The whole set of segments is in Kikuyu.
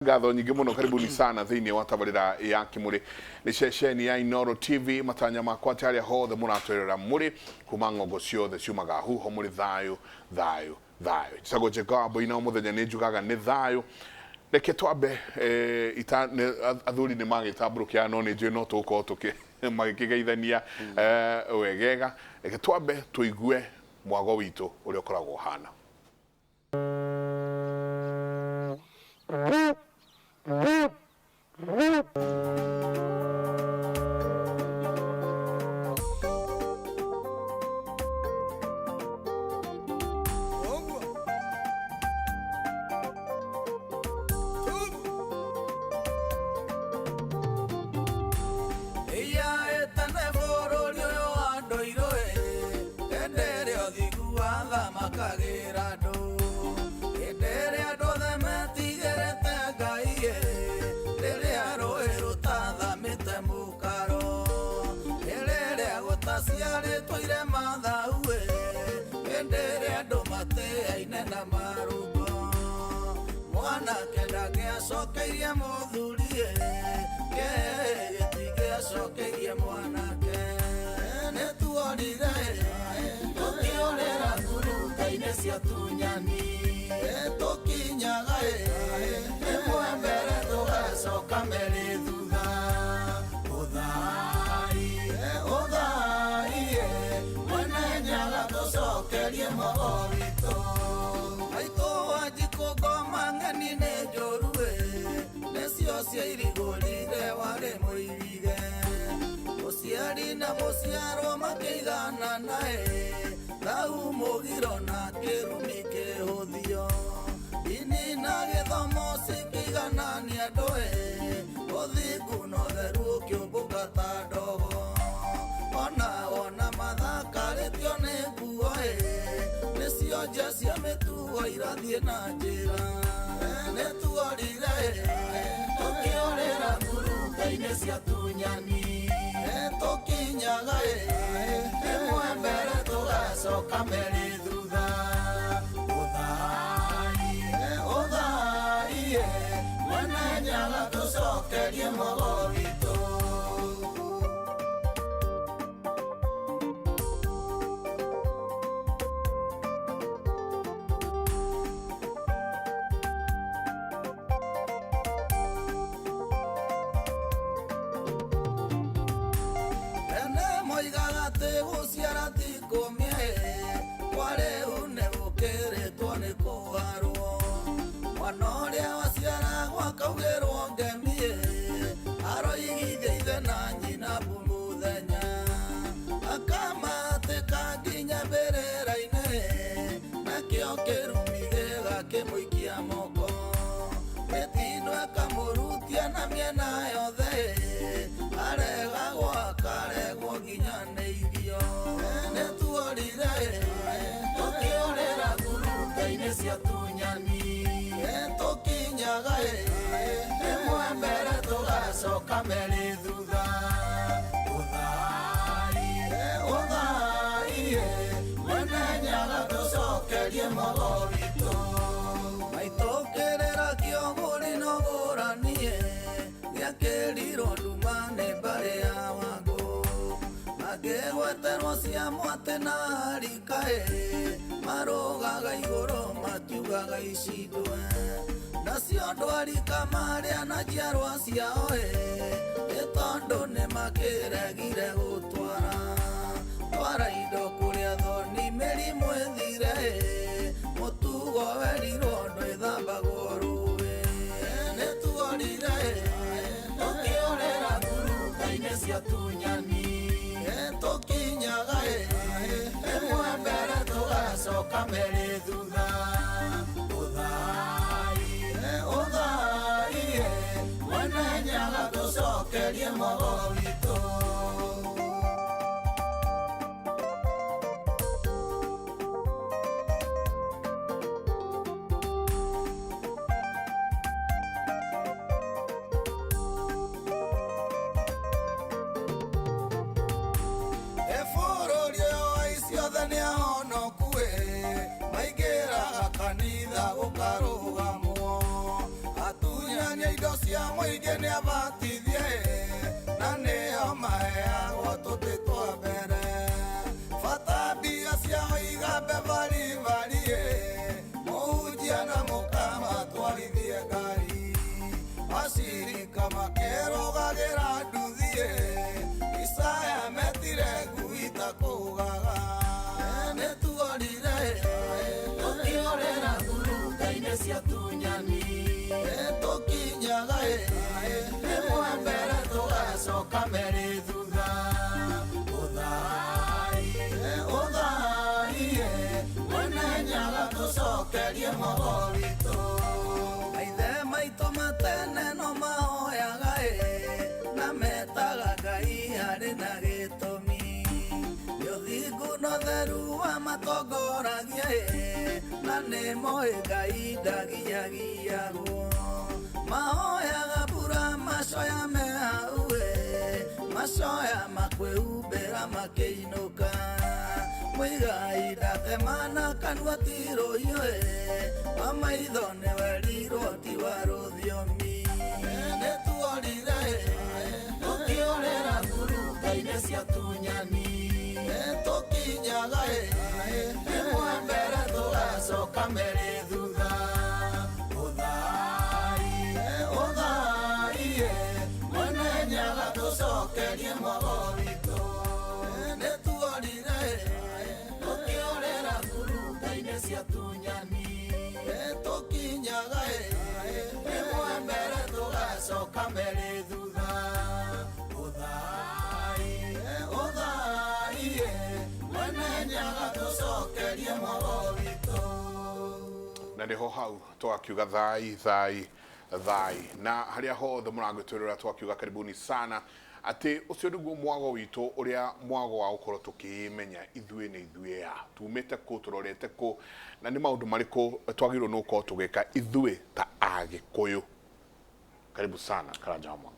Ngatho nyingĩ mũno, karibuni sana thĩinĩ wa tabarĩra ya Kĩmũrĩ nĩ ceceni ya Inooro TV. Matanya makwa atĩ harĩa hothe mũratwerera mũrĩ kuma ng'ongo ciothe ciumaga huho mũrĩ thayũ thayũ thayũ. Njĩtagwo Njega Boina, o mũthenya nĩ njugaga nĩ thayũ. Reke twambe ita athuri nĩ magĩtambũrũkia no nĩ njũĩ no tũgũkorwo tũkĩ magĩkĩgeithania wegega. Reke twambe tũigue mwago witũ ũrĩa ũkoragwo ũhana. Thamakagĩra andũ hĩndĩ ĩrĩa andũ othe metigĩrĩte Ngai, rĩrĩa rũĩ rũtathamĩte mũkaro, rĩrĩa gũtaciarĩtwo irema thau, hĩndĩ ĩrĩa andũ matĩaine na marũngo, mwanake ndangĩacokeirie mũthuri, gĩtingĩacokeirie mwanake. Nĩ tuorire tũkĩũrĩra ngurunga-inĩ cia tunyani, tũkinyaga ĩmwe mbere tũgacoka merĩ thutha. Ũthai ũthai mwene Nyaga tũcokerie mogo witũ. Maitũ wa njikũ ngoma ng'eni nĩ njũru, nĩcio cia irigũrire warĩ mũirige, mũciari na mũciarwo makĩiganana, thau mũgiro na kĩrumi kĩhũthio, ndini na gĩthomo cikĩiganania andũ, ũthingu na ũtheru ũkĩũmbũka ta ndogo, ona wona mathakarĩtio nĩ nguo, nĩcio nja cia mĩtugo irathiĩ na njĩra. Nĩ tuorire tũkĩũrĩra ngurunga-inĩ cia tunyani, tũkinyaga ĩmwe mbere tũgacoka merĩ thutha. Ũthai ũthai mwene Nyaga tũcokerie mogo witũ. Tene moigaga atĩ gũciara ti kũmie, kwa rĩu nĩ gũkĩrĩtwo nĩ kũharwo. Mwana ũrĩa waciaragwo akaugĩrwo ngemie, aroigithia ithe na nyina mbu mũthenya, akamatĩka nginya mbĩrĩra-inĩ, nakĩo kĩrumi gĩgakĩmũikia moko, mĩtino ĩkamũrutia na mĩena yothe, aregagwo akaregwo nginya nĩ irio. Nĩ tuorire tũkĩũrĩra ngurunga-inĩ cia tunyani, tũkinyaga ĩmwe mbere tũgacoka merĩ thutha. Ũthai ũthai mwene Nyaga tũcokerie mogo witũ. Maitũ kĩrĩra kĩogũri no gũranie, gĩakĩrirwo nduma nĩ mbarĩ ya Wangũ, mangĩgweterwo cia mwatĩ na rikaĩ, marũgaga igũrũ makiugaga icindwe, nacio ndwarika marĩa na njiarwa ciao, nĩ tondũ nĩ makĩregire gũtwara twara indo kũrĩa thoni mĩrimũ ĩthire, mũtugo werirwo ndwĩthambagwo rũĩ. Nĩ tuorire tũkĩũrĩra ngurunga-inĩ cia tunyani, tũkinyaga ĩmwe mbere tũgacoka merĩ thutha. Ũthai ũthai mwene Nyaga tũcokerie mogo witũ. Ungania indo cia mũingĩ nĩabatithie na nĩo maheagwo tũtĩ twa mbere bata mbia ciao igambe baribarie mũhunjia na mũkama twarithie ngari acirika makĩrũgagĩra nduthie Isaya metire ngui ta kũgaga nĩtuorire tũkĩorĩra ngurunga-inĩ cia tunyani tũkinyaga rĩmwe mbere tũgacoka merĩ thutha ũthai ũthai mwene Nyaga tũcokerie mwago witũ maithe maitũ matene no mahoyaga na metaga Ngai harĩ na gĩtũmi nĩ ũthingu na ũtheru wamatongoragia na nĩ moĩ Ngai ndagiagiagwo mahoyaga mbura macoya me hau macoya makwĩhumbĩra makĩinũka Mũigai ndatemana kanua ti rũhiũ wa maitho nĩwerirwo ti wa rũthiomi nĩtuorire tũkĩorĩra ngurunga-inĩ cia tunyani tũkinyaga rĩmwe mbere tũgacoka merĩ thutha ũthai ũthai mwene Nyaga tũcokerie mwago witũ nĩtuorire tũkĩorĩra ngurunga-inĩ cia tunyani tũkinyaga rĩmwe mbere tũgacoka merĩ thutha ũthai ũthai mwene Nyaga tũcokerie mwago witũ na nĩho hau twakiuga thai thai thai na harĩa hothe mũragĩtwĩrora twakiuga karibuni sana atĩ ũcio nĩguo mwago witũ ũrĩa mwago wa gũkorwo tũkĩĩmenya ithuĩ nĩ ithuĩ a tumĩte kũ tũrorete kũ na nĩ maũndũ marĩkũ twagĩrĩirwo nĩ gũkorwo tũgĩka ithuĩ ta Agĩkũyũ. Karibu sana Karanja wa Mwangi.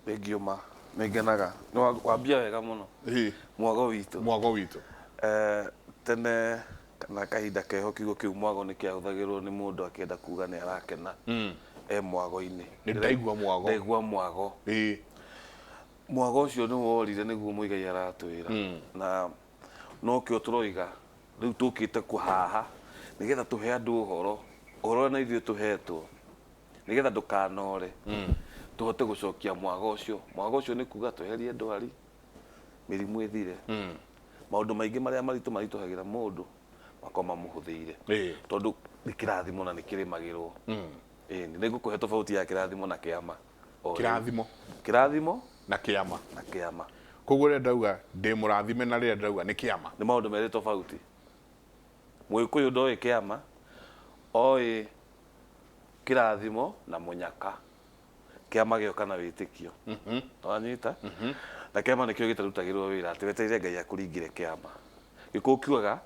Thengiũ ma nĩngenaga wambia wega mũno. Ĩĩ. Mwago witũ. Mwago witũ. Tene kana kahinda keho kiugo kĩu mwago nĩ kĩahũthagĩrwo nĩ mũndũ akĩenda kuga nĩ arakena e mwago-inĩ. Nĩ ndaigua mwago. Ndaigua mwago. Ĩĩ. Mwago ũcio nĩ worire nĩguo Mũigai aratwĩra na nokĩo tũroiga rĩu tũkĩte kũhaha nĩgetha tũhe andũ ũhoro ũhoro ũrĩa na ithuĩ tũhetwo nĩgetha ndũkanore tũhote gũcokia mwago ũcio. Mwago ũcio nĩ kuga tweherie ndwari, mĩrimũ ĩthire, maũndũ maingĩ marĩa maritũ maritũhagĩra mũndũ makorwo mamũhũthĩire tondũ nĩ kĩrathimo na nĩ kĩrĩmagĩrwo. Ĩĩ nĩ ngũkũhe tofauti ya kĩrathimo na kĩama. Kĩrathimo kĩrathimo na kĩama. Na kĩama. Koguo rĩrĩa ndauga ndĩ mũrathime na rĩrĩa ndauga nĩ kĩama. Nĩ maũndũ merĩ tofauti. Mũgĩkũyũ ndoĩ kĩama, oĩ kĩrathimo na mũnyaka. Kĩama gĩoka na wĩtĩkio. Wanyita? Na kĩama nĩkĩo gĩtarutagĩrwo wĩra atĩ wetereire Ngai akũringĩre kĩama. Gĩkũyũ kiugaga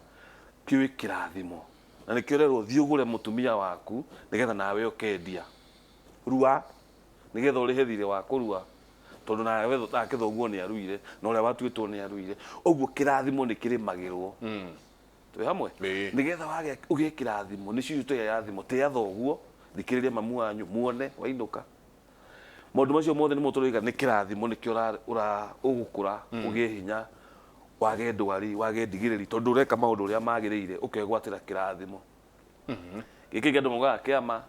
kĩũĩ kĩrathimo. Na nĩkĩo ũrerwo thiĩ ũgũre mũtumia waku nĩgetha nawe ũkendia. Rua nĩgetha ũrĩhe thirĩ wa kũrua tondũ nawe nake thoguo nĩ aruire na ũrĩa watuĩtwo nĩ aruire. Ũguo kĩrathimo nĩ kĩrĩmagĩrwo. Twĩ hamwe? Nĩgetha wagĩa ũgĩe kĩrathimo nĩ ciugo ya thimo tĩa thoguo thikĩrĩria mamu wanyu muone wainũka. Maũndũ macio mothe nĩmo tũroiga nĩ kĩrathimo nĩkĩo ũgũkũra ũgĩe hinya wage ndwari wage ndigĩrĩri tondũ ũreka maũndũ ũrĩa magĩrĩire ũkegwatĩra kĩrathimo. Gĩkĩ kĩngĩ andũ maugaga kĩama,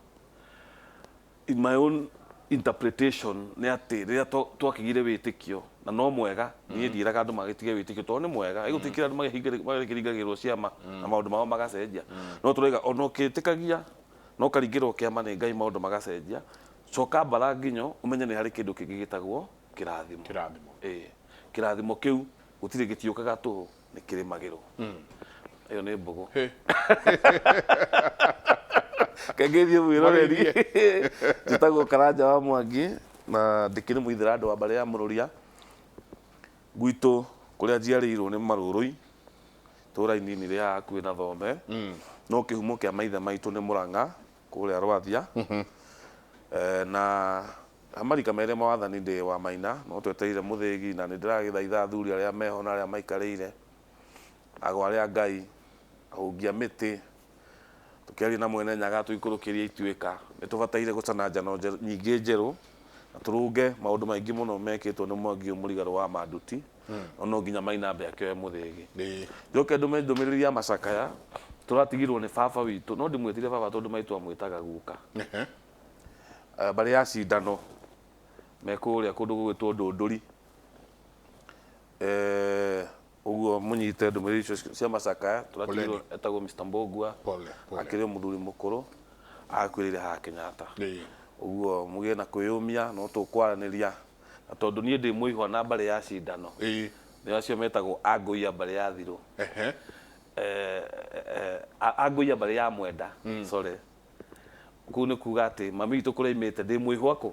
in my own interpretation nĩ atĩ rĩrĩa twakĩgire wĩtĩkio na no mwega niĩ ndiĩraga andũ magĩtige wĩtĩkio tondũ nĩ mwega ĩgũtuĩkĩra andũ magĩkĩringagĩrwo ciama na maũndũ mao magacenjia. No tũroiga ona ũkĩtĩkagia no ũkaringĩrwo kĩama nĩ Ngai maũndũ magacenjia, coka mbara nginyo ũmenye nĩ harĩ kĩndũ kĩngĩ gĩtagwo kĩrathimo. Kĩrathimo. Ĩĩ. Kĩrathimo kĩu gũtirĩ gĩtiũkaga tũhũ nĩ kĩrĩmagĩrwo. Ĩyo nĩ mbũgũ. Kengithie mwĩroreri. Njĩtagwo Karanja wa Mwangi na ndĩkĩrĩ mũithĩra andũ wa mbarĩ ya Mũrũria. Gwitũ kũrĩa njiarĩirwo nĩ Marũrũi, itũũra inini rĩa hakuhĩ na Thome. No kĩhumo kĩa maithe maitũ nĩ Mũrang'a kũrĩa Rwathia. Na marika merĩ ma wathani ndĩ wa Maina no twetereire mũthĩgi na nĩ ndĩragĩthaitha athuri arĩa meho na arĩa maikarĩire agwa arĩa Ngai ahungia mĩtĩ Tũkĩaria na Mwene Nyaga tũikũrũkĩrie ituĩka, nĩ tũbataire gũcana njano nyingĩ njerũ na tũrũnge maũndũ maingĩ mũno mekĩtwo nĩ Mwangi ũyũ Mũrigarũ wa Manduti, no no nginya Maina ambe akĩoe mũthĩgi. Njoke ndũme ndũmĩrĩri ya macakaya, tũratigirwo nĩ baba witũ, no ndimwĩtire baba tondũ maitũ amwĩtaga guka. Mbarĩ ya cindano me kũrĩa kũndũ gũgwĩtwo Ndũndũri. Ũguo mũnyite ndũmĩrĩri icio cia macakaya, tũratigirwo etagwo Mr. Mbũngua, Pole, pole. Akĩrĩ o mũthuri mũkũrũ, akuĩrĩire haha Kenyatta. Ũguo mũgĩe na kwĩyũmia, no tũkwaranĩria, na tondũ niĩ ndĩ mũihwa na mbarĩ ya cindano, nĩo acio metagwo Angũi a mbarĩ ya Thirũ. Angũi a mbarĩ ya Mwenda, sorry. Kũu nĩ kuga atĩ mami witũ kũrĩa aimĩte ndĩ mũihwa kũ?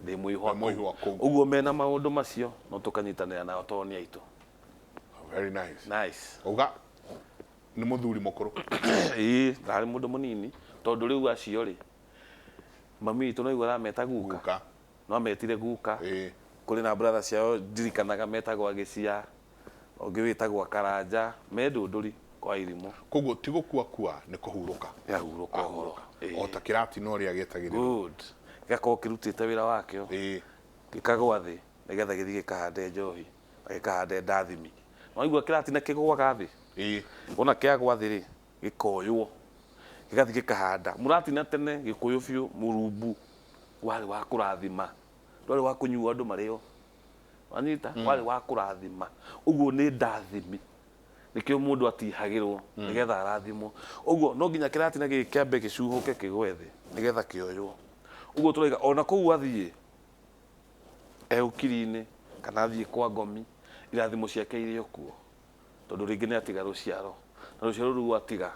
Ndĩ mũihwa Wĩ mũihwa kũu. Kũu. Ũguo mena maũndũ macio no tũkanyitanĩra nao tondũ nĩ aitũ. Very nice. Nice. Uga nĩ mũthuri mũkũrũ. Ĩĩ, ndarĩ mũndũ mũnini tondũ rĩu acio rĩ, mami witũ no igua arameta guka. Guka. No ametire guka. Kũrĩ na brother ciao ndirikanaga metagwo Agĩcia, ũngĩ wĩtagwo Karanja, me Ndũndũri kwa Irimũ. Koguo ti gũkua kua, nĩ kũhurũka. Ahurũka ũhoro. O ta kĩratina ũrĩa gĩetagĩrĩrwo. Good. Gĩgakorwo kĩrutĩte wĩra wakĩo. Gĩkagwa thĩ nĩgetha gĩthiĩ gĩkahande njohi na gĩkahande ndathimi. Waigua kĩratina kĩgũaga thĩ? Wona kĩagwa thĩ rĩ, gĩkoywo gĩgathiĩ gĩkahanda. Mũratina tene Gĩkũyũ biũ, mũrumbu warĩ wa kũrathima, ndwarĩ wa kũnyua andũ marĩo. Wanyita? Warĩ wa kũrathima. Ũguo nĩ ndathimi. Nĩkĩo mũndũ atihagĩrwo nĩgetha arathimwo. Ũguo no nginya kĩratina gĩkĩ kĩambe gĩcuhũke kĩgwe thĩ nĩgetha kĩoywo. Ũguo tũraiga ona kũu athiĩ e ũkiri-inĩ kana athiĩ kwa ngomi, irathimo ciake irĩ o kuo. Tondũ rĩngĩ nĩ atiga rũciaro, na rũciaro rũu atiga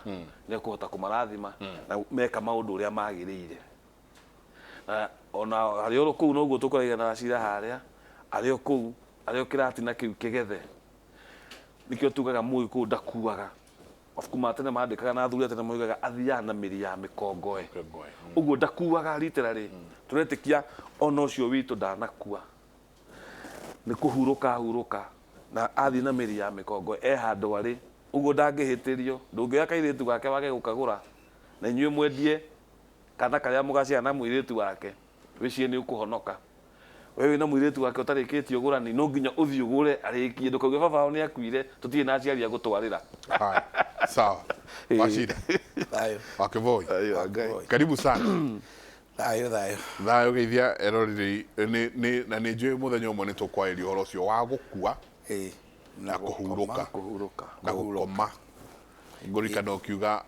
nĩ ekũhota kũmarathima na meka maũndũ ũrĩa magĩrĩire. Na ona arĩ oro kũu noguo tũkoragia na cira harĩa, arĩ o kũu, arĩ o kĩratina kĩu kĩgethe. Nĩkĩo tugaga Mũgĩkũyũ ndakuaga. Mabuku ma tene mandĩkaga na athuri a tene moigaga athiaga na mĩri ya mĩkongoe. Ũguo ndakuaga literally. Tũretĩkia ona ũcio witũ ndanakua. Nĩ kũhurũka ahurũka na athiĩ na mĩri ya mĩkongoe e handũ arĩ. Ũguo ndangĩhĩtĩrio. Ndũngĩoya kairĩtu gake wage gũkagũra na inyuĩ mwendie kana karĩa mũgaciara na mũirĩtu wake, wĩcirie nĩ ũkũhonoka. We wĩna mũirĩtu wake ũtarĩkĩtie ũgũrani, no nginya ũthiĩ ũgũre arĩkie, ndũkauge baba wao nĩ akuire, tũtirĩ na aciari a gũtwarĩra. Haya, sawa. Wachira. Thayũ. Wakĩboi. Thayũ wa Ngai. Karibu sana. Thayũ, thayũ. Thayũ geithia eroreri nĩ na nĩ njũĩ mũthenya ũmwe nĩ tũkwarĩria ũhoro ũcio wa gũkua na na kũhurũka. Kũhurũka. Na gũkoma. Ngũririkana ũkiuga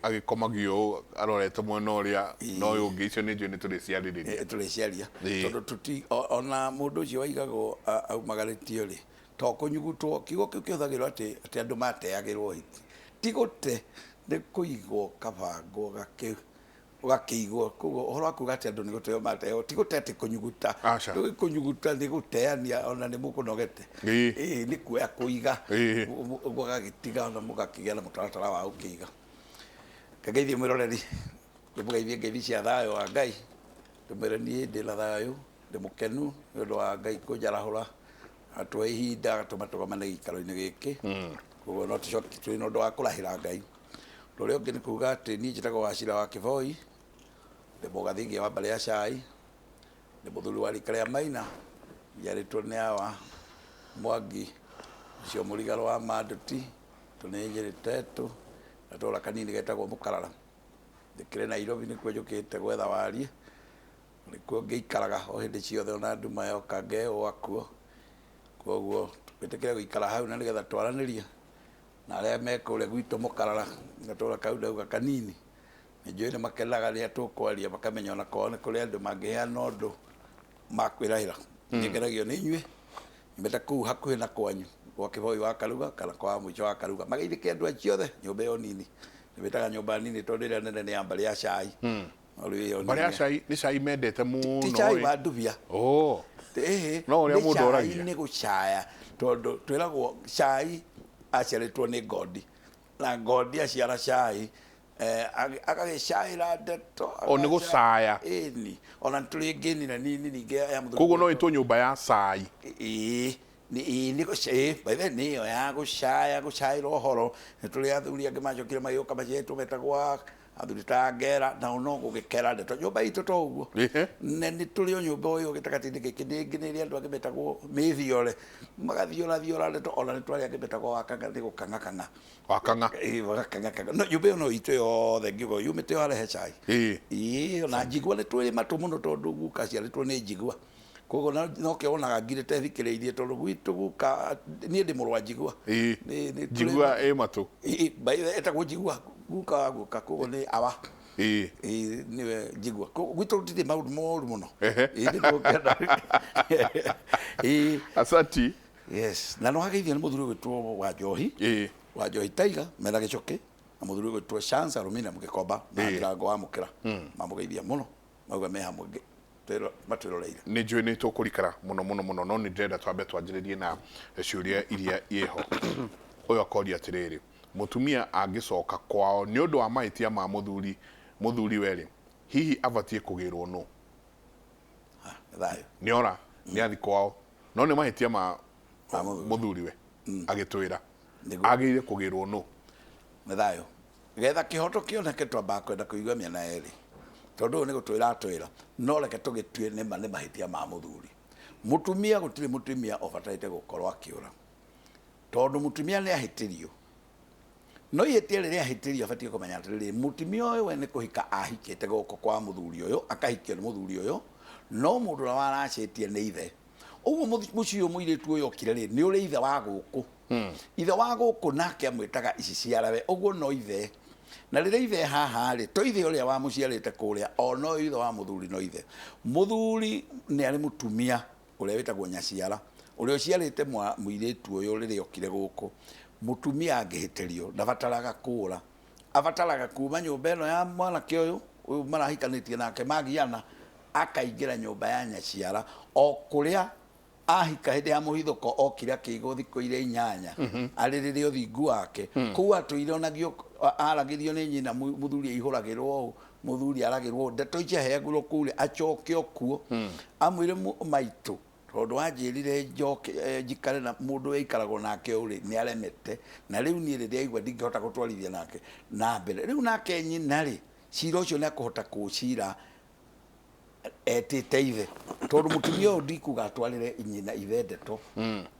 agĩkomagio ũũ arorete mwena ũrĩa na ũyũ ũngĩ, icio nĩ njũĩ nĩ tũrĩciarĩrĩria. Tũrĩciaria. Tondũ tũti ona mũndũ ũcio waigagwo aumagarĩtio rĩ, to kũnyugutwo, kiugo kĩu kĩhũthagĩrwo atĩ atĩ andũ mateagĩrwo hiti. Ti gũte, nĩ kũigwo kabango ũgakĩigwo. Koguo ũhoro wa kuga atĩ andũ nĩ gũteo mateo, ti gũte atĩ kũnyuguta. Aca. Rĩu kũnyuguta nĩ gũteania ona nĩ mũkũnogete. Nĩ kuoya kũiga. Ũgagĩtiga ona mũgakĩgĩa na mũtaratara wa gũkĩiga. Ngeithie mwĩroreri, ndĩmũgeithie ngeithi cia thayũ wa Ngai, ndĩmwĩre niĩ ndĩna thayũ, ndĩ mũkenu nĩ ũndũ wa Ngai kũnjarahũra, atũhe ihinda agatũma tũgomane gĩikaro-inĩ gĩkĩ. Koguo no tũcoke twĩ na ũndũ wa kũrahĩra Ngai. Ũndũ ũrĩa ũngĩ nĩ kuga atĩ niĩ njĩtagwo Wachira wa Kĩboi, ndĩ mũgathingia wa mbarĩ ya Cai, ndĩ mũthuri wa rika rĩa Maina, njiarĩtwo nĩ awa Mwangi, ũcio Mũrigarũ wa Manduti, tũnĩ Nyĩrĩ Tetũ, gatũra kanini getagwo Mũkarara. Ndĩkĩrĩ Nairobi nĩkuo njũkĩte gwetha warie, nĩkuo ngĩikaraga o hĩndĩ ciothe ona nduma yoka ngeyũa kuo. Koguo twĩtĩkĩre gũikara hau na nĩgetha twaranĩrie na arĩa me kũrĩa gwitũ Mũkarara, gatũra kau ndauga kanini. Nĩ njũĩ nĩ makenaga rĩrĩa tũkwaria makamenya ona kwao nĩ kũrĩ andũ mangĩheana ũndũ makwĩrahĩra. Nĩ ngenagio nĩ inyuĩ nyumĩte kũu hakuhĩ na kwanyu gwa Kĩboi wa Karuga kana kwa mũico wa Karuga. Mageithĩke andũ acio othe nyũmba ĩyo nini. Nĩmĩtaga nyũmba nini tondũ ĩrĩa nene nĩ ya mbarĩ ya Cai. No rĩu ĩyo Mbarĩ ya nini. Cai nĩ cai mendete mũno. Ti cai wa ndubia. Ĩhĩ, No ũrĩa nĩ mũndũ cai oragia. nĩ gũcaya tondũ twĩragwo cai aciarĩtwo nĩ ngondi na ngondi aciara cai agagĩcaĩra ndeto. O, nĩ gũcaya. Ĩni ona nĩ tũrĩ ngĩni na nini ningĩ ya mũthuri. Koguo no ĩtwo nyũmba ya cai. Ĩĩ, Nĩ ĩ by the nĩ ĩyo ya gũcaya gũcaĩra ũhoro. Nĩ tũrĩ athuri angĩ macokire magĩũka maciĩtwo metagwo athuri ta ngera, nao no gũgĩkera ndeto nyũmba itũ to ũguo. Na nĩ tũrĩ o nyũmba ũyũ gĩtagatĩ-inĩ gĩkĩ nĩ nĩ andũ angĩ metagwo mĩthiore, magathiora thiora ndeto. Ona nĩ twarĩ angĩ metagwo wakanga, nĩ gũkang'akang'a. Wakang'a. Ĩ, magakang'akang'a. No nyũmba ĩyo no itũ yothe ngiuga yumĩte o arehe cai. Ĩĩ, ona njigua nĩ twĩrĩ matũ mũno tondũ guka aciarĩtwo nĩ njigua. Koguo nokĩo wonaga ngirĩte thikĩrĩirie tondũ gwitũ guka niĩ ndĩ mũrũ wa njigua. Njigua ĩ matũ. Ĩtagwo njigua, guka wa guka, koguo nĩ awa. Ĩĩ, nĩwe njigua. Koguo gwitũ gũtirĩ maũndũ moru mũno. Ĩĩ, nĩ tũkĩenda. Ĩĩ. Asanti. Yes, na no hageithio nĩ mũthuri ũgwĩtwo wa Njohi. Wa Njohi Tiger mena gĩcũkĩ, na mũthuri ũgwĩtwo Chance Aluminium Gĩkomba na Ndirango wa Mũkĩra. Mamũgeithia mũno, mauga me hamwe matwĩroreire. Nĩ njũĩ nĩ tũkũrikara mũno mũno mũno, no nĩ ndĩrenda twambe twanjĩrĩrie na ciũria iria iho. Ũyũ akoria atĩrĩrĩ, mũtumia angĩcoka kwao nĩ ũndũ wa mahĩtia ma mũthuri mũthuri we-rĩ, hihi abatiĩ kũgĩrwo nũ? Thayũ. Nĩ ora, nĩ athi kwao, no nĩ mahĩtia ma mũthuri we agĩtwĩra agĩrĩire kũgĩrwo nũ? Nĩ thayũ. Getha kĩhoto kĩoneke twambaga kwenda kũigua mĩena yerĩ, tondũ ũyũ nĩ gũtwĩra atwĩra, no reke tũgĩtue nĩma nĩ mahĩtia ma mũthuri. Mũtumia, gũtirĩ mũtumia ũbataire gũkorwo akĩũra, tondũ mũtumia nĩ ahĩtĩrio. No ihĩtia rĩrĩa ahĩtĩrio abatiĩ kũmenya atĩrĩrĩ, mũtumia ũyũ we nĩ kũhika ahikĩte gũkũ kwa mũthuri ũyũ, akahikio nĩ mũthuri ũyũ, no mũndũ ũrĩa waracĩtie nĩ ithe. Ũguo mũciĩ ũyũ mũirĩtu ũyũ okire rĩ, nĩ ũrĩ ithe wa gũkũ. Ithe wa gũkũ nake amwĩtaga ici ciarawe, ũguo no ithe. Na rĩrĩa ithe haha rĩ, to ithe ũrĩa wamũciarĩte kũrĩa, o no ithe wa mũthuri no ithe. Mũthuri nĩ arĩ mũtumia ũrĩa wĩtagwo nyaciara, ũrĩa ũciarĩte mũirĩtu ũyũ rĩrĩa okire gũkũ. Mũtumia angĩhĩtĩrio ndabataraga kũũra, abataraga kuma nyũmba ĩno ya mwanake ũyũ, ũyũ marahikanĩtie nake magiana, akaingĩra nyũmba ya nyaciara o kũrĩa ahika hĩndĩ ya mũhithũko okire akĩigwo thikũ iria 8 arĩrĩre ũthingu wake. Kũu atũire onagio aragĩrio nĩ nyina, mũthuri aihũragĩrwo ũũ, mũthuri aragĩrwo ũũ, ndeto ici aheagwo kũu rĩ, acoke o kuo amwĩre maitũ, tondũ wanjĩrire njoke njikare na mũndũ ũrĩa nake ũyũ rĩ, nĩ aremete, na rĩu niĩ rĩrĩa aigua ndingĩhota gũtwarithia nake na mbere. Rĩu nake nyina rĩ, cira ũcio nĩ akũhota kũũcira etĩte ithe, tondũ mũtumia ũyũ ndikuga atwarĩre nyina ithe ndeto.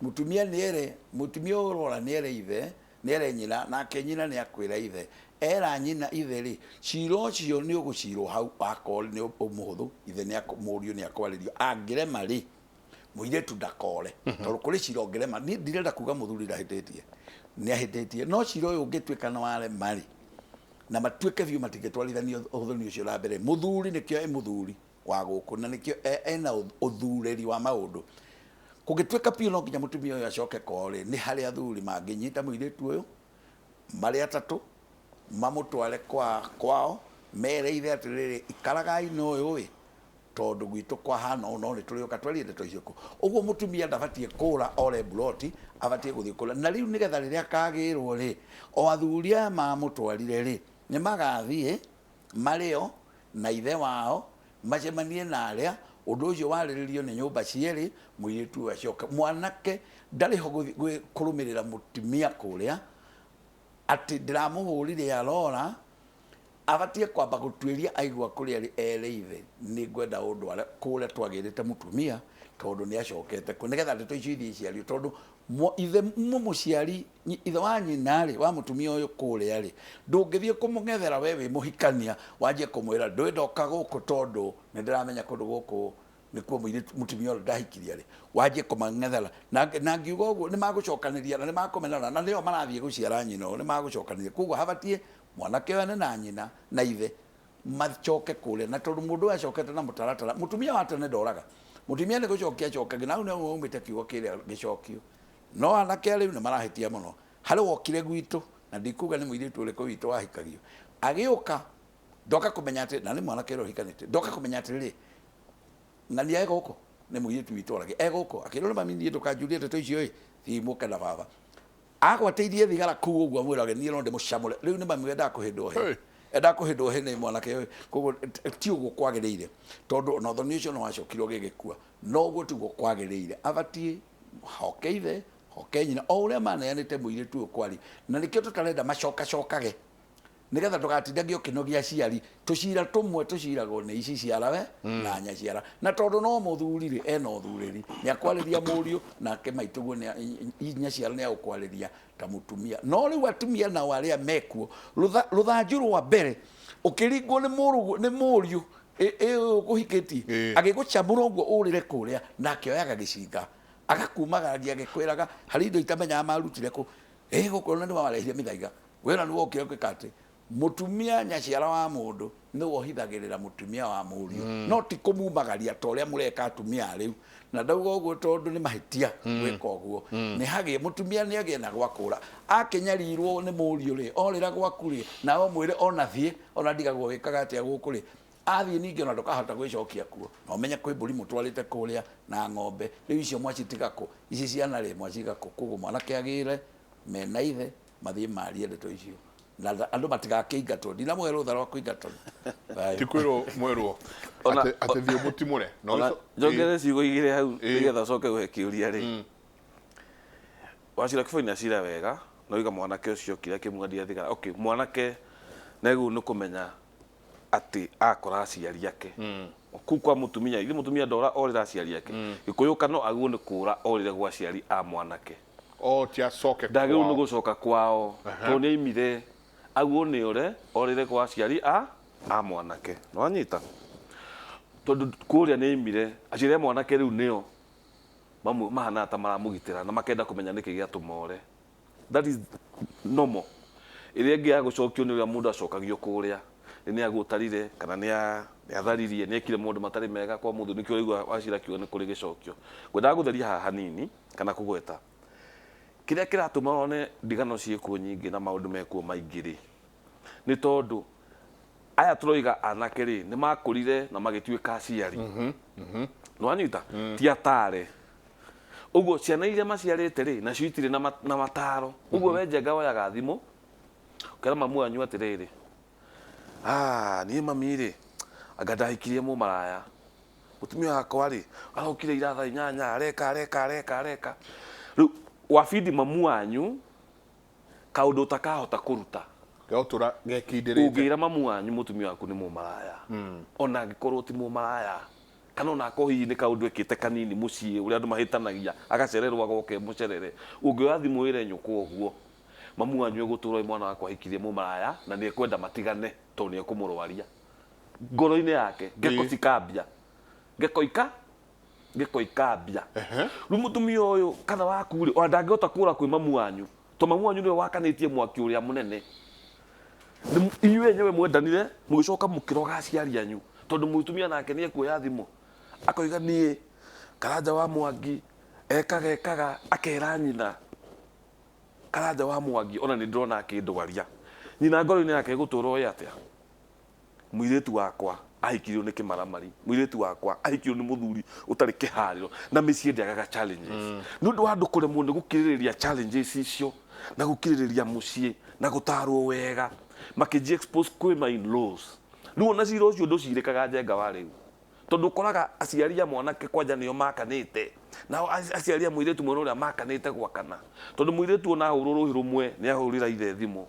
Mũtumia nĩ ere, mũtumia ũyũ ũrora nĩ ere ithe, nĩ ere nyina, nake nyina nĩ akwĩra ithe. Era nyina ithe rĩ, cira ũcio nĩ ũgũcirwo hau, akorwo nĩ mũhũthũ, ithe nĩ mũriũ nĩ akwarĩrio. Angĩrema rĩ, mũirĩtu ndakore, tondũ kũrĩ cira ũngĩrema. Niĩ ndirenda kuga mũthuri ndahĩtĩtie, nĩ ahĩtĩtie, no cira ũyũ ũngĩtuĩka nĩ warema rĩ, na matuĩke biũ matingĩtwarithania ũthoni ũcio na mbere. Mũthuri nĩkĩo e mũthuri wa gũkũ, na nĩkĩo ena ũthurĩri wa maũndũ. Kũngĩtuĩka biũ no nginya mũtumia ũyũ acoke kwao rĩ, nĩ harĩ athuri mangĩnyita mũirĩtu ũyũ marĩ atatũ, mamũtware kwao, mere ithe atĩrĩrĩ, ikaragai na ũyũ ĩ, tondũ gwitũ kwahana ũũ, no nĩ tũrĩũka twarie ndeto icio kũ. Ũguo mũtumia ndabatiĩ kũũra ore mburoti, abatiĩ gũthiĩ kũũra. Na rĩu nĩgetha rĩrĩa akagĩrwo rĩ, o athuri aya mamũtwarire rĩ, nĩ magathiĩ marĩo na ithe wao, macemanie na arĩa, ũndũ ũcio warĩrĩrio nĩ nyũmba cierĩ, mũirĩtu ũyũ acoke. Mwanake ndarĩ ho kũrũmĩrĩra mũtumia kũrĩa, atĩ ndĩramũhũrire arora, abatiĩ kwamba gũtuĩria aigua kũrĩa arĩ ere ithe, nĩ ngwenda ũndware kũrĩa twagĩrĩte mũtumia, tondũ nĩ acokete kũ, nĩgetha ndeto icio ithiĩ ciario, tondũ ithe mũmũciari, ithe wa nyina rĩ, wa mũtumia ũyũ kũrĩa rĩ, ndũngĩthiĩ kũmũng'ethera we wĩ mũhikania, wanjie kũmwĩra ndũĩ ndoka gũkũ tondũ nĩ ndĩramenya kũndũ gũkũ nĩkuo mũirĩtu mũtumia ũrĩa ndahikirie rĩ, wanjie kũmang'ethera. Na ngiuga ũguo nĩ magũcokanĩria na nĩ makũmenana, na nĩo marathiĩ gũciara nyina ũyũ, nĩ magũcokanĩria. Koguo habatiĩ mwanake ũyũ ene na nyina na ithe macoke kũrĩa, na tondũ mũndũ ũyũ acokete na mũtaratara, mũtumia wa tene ndoraga, mũtumia nĩ gũcokia acokagia, na hau nĩho waumĩte kiugo kĩrĩa gĩcokio. No anake a rĩu nĩ marahĩtia mũno. Harĩ wokire gwitũ, na ndikuga nĩ mũirĩtu ũrĩkũ witũ wahikagio, agĩũka ndoka kũmenya atĩ, na nĩ mwanake ũrĩa ũhikanĩtie, ndoka kũmenya atĩrĩrĩ, ng'ania e gũkũ, nĩ mũirĩtu witũ orage e gũkũ, akĩrwo nĩ mami niĩ ndũkanjurie ndeto icio ĩ, thiĩ mũke na baba. Agwatĩirie thigara kũu ũguo amwĩrage niĩ no ndĩmũcamũre. Rĩu nĩ mami wendaga kũhĩndwo hĩ. Endaga kũhĩndwo hĩ nĩ mwanake ũyũ. Koguo ti ũguo kwagĩrĩire, tondũ ona ũthoni ũcio no wacokire ũgĩgĩkua, no ũguo tiguo kwagĩrĩire. Abatiĩ Hoke ithe, hoke nyina, o ũrĩa maneanĩte mũirĩtu ũyũ kwari. Na nĩkĩo tũtarenda macokacokage, nĩgetha ndũgatindage ũkĩnogia aciari. Tũcira tũmwe tũciragwo nĩ ici ciarawe na nyaciara, na tondũ no mũthuri rĩ, ena ũthurĩri, nĩ akwarĩria mũriũ, nake maitũguo nyaciara nĩ agũkwarĩria ta mũtumia. No rĩu atumia nao arĩa mekuo, rũthanju rwa mbere ũkĩringwo nĩ mũrũguo, nĩ mũriũ ĩ ũkũhikĩtie, agĩgũcamũra ũguo ũrĩre kũrĩa, nake oyaga gĩcinga agakumagaragia agĩkwĩraga harĩ indo itamenyaga marutire kũ, ĩ gũkũ na nĩ warehire mĩthaiga, wĩra nĩ wokire gwĩka atĩ mũtumia nyaciara wa mũndũ nĩ wohithagĩrĩra mũtumia wa mũriũ, no ti kũmumagaria ta ũrĩa mũreka atumia rĩu. Na ndauga ũguo tondũ nĩ mahĩtia gwĩka ũguo. Nĩ hagĩe mũtumia nĩ agĩe na gwa kũra, akĩnyarirwo nĩ mũriũ rĩ, orĩra gwaku rĩ, nawe ũmwĩre ona thiĩ, ona ndigagwo wĩkaga atĩa gũkũ rĩ, athiĩ ningĩ ona ndũkahota gwĩcokia kuo, na ũmenye kwĩ mbũri mũtwarĩte kũrĩa na ng'ombe, rĩu icio mwacitiga kũ, ici ciana rĩ mwaciga kũ? Koguo mwanake agĩre mena ithe mathiĩ marie ndeto icio, na andũ matigakĩingatwo, ndinamũhe rũtha rwa kũingatwo. Ti kwĩrwo mwerwo atĩ thiĩ mũtimũre. Njongerere ciugo igĩrĩ hau nĩgetha ũcoke ũhe kĩũria rĩ. Wachira Kĩboi nĩ acira wega, na oiga mwanake ũcio okire akĩmwendia thigara. Okay, mwanake nĩagĩrĩirwo nĩ kũmenya atĩ akora aciari ake kũu kwa mũtumia, ithe mũtumia ndora orĩra aciari ake. Gĩkũyũ kana agĩrĩirwo nĩ kũra orĩre gwa aciari a mwanake. O ti acoke ndagĩrĩirwo nĩ gũcoka kwao, tondũ nĩ aimire, agĩrĩirwo nĩ ore orĩre gwa aciari a mwanake. Nĩwanyita? Tondũ kũrĩa nĩ aimire, aciari a mwanake rĩu nĩo mahana ta maramũgitĩra na makenda kũmenya nĩkĩ gĩatũma ore. That is normal. Ĩrĩa ĩngĩ ya gũcokio nĩ ũrĩa mũndũ acokagio kũrĩa, nĩ agũtarire kana nĩ atharirie, nĩ ekire maũndũ matarĩ mega kwa mũthuri, nĩkĩo ũraigua Wachira akiuga nĩ kũrĩ gĩcokio. Ngwendaga gũtheria haha hanini kana kũgweta kĩrĩa kĩratũma one ndigano ciĩkuo nyingĩ na maũndũ mekuo maingĩ rĩ, nĩ tondũ aya tũroiga anake rĩ, nĩ makũrire na magĩtuĩka aciari. Nĩwanyita? Ti atare. Ũguo ciana iria maciarĩte rĩ, nacio itirĩ na mataro. Ũguo we Njenga woyaga thimũ, ũkera mamu wanyu atĩrĩrĩ, niĩ mami rĩ, anga ndahikirie mũmaraya. Mũtumia wakwa rĩ, arokire ira thaa inyanya, areka, areka, areka, areka. Rĩu wabidi mamu wanyu kaũndũ ũtakahota kũruta. Gegũtũra gekindĩrĩte. Ũngĩra mamu wanyu mũtumia waku nĩ mũmaraya, ona angĩkorwo ti mũmaraya, kana ona akorwo hihi nĩ kaũndũ ekĩte kanini mũciĩ ũrĩa andũ mahĩtanagia, agacererwo agoka mũcerere, ũngĩoya thimũ wĩre nyũkwa ũguo, mamu wanyu egũtũra ũyũ mwana wakwa ahikirie mũmaraya na nĩ ekwenda matigane tondũ nĩ ekũmũrwaria ngoro-inĩ yake, ngeko cikambia, ngeko ika ngeko ikambia. Rĩu mũtumia ũyũ kana waku rĩ, ona ndangĩhota kũra kwĩ mamu wanyu, tondũ mamu wanyu nĩwe wakanĩtie mwaki ũrĩa mũnene. Inyuĩ enyewe mwendanire mũgĩcoka mũkĩroga aciari anyu, tondũ mũtumia nake nĩ ekuoya thimũ akoiga niĩ Karanja wa Mwangi ekaga ekaga, akera nyina Karanja wa Mwangi ona nĩ ndĩrona akĩndwaria. Nyina ngoro-inĩ yake ĩgũtũra ũĩ atĩa, mũirĩtu wakwa ahikirio nĩ kĩmaramari, mũirĩtu wakwa ahikirio nĩ mũthuri ũtarĩ kĩharĩro, na mĩciĩ ndĩagaga challenges. Nĩ ũndũ wa andũ kũremwo nĩ gũkirĩrĩria challenges icio na gũkirĩrĩria mũciĩ na gũtarwo wega, makĩnji expose kwĩ my in-laws. Rĩu ona cira ũcio ndũcirĩkaga Njenga wa rĩu, tondũ ũkoraga aciari a mwanake kwanja nĩo makanĩte, nao aciari a mũirĩtu mwena ũrĩa makanĩte gwakana, tondũ mũirĩtu ona ahũrwo rũhĩ rũmwe nĩ ahũrĩra ithe thimũ.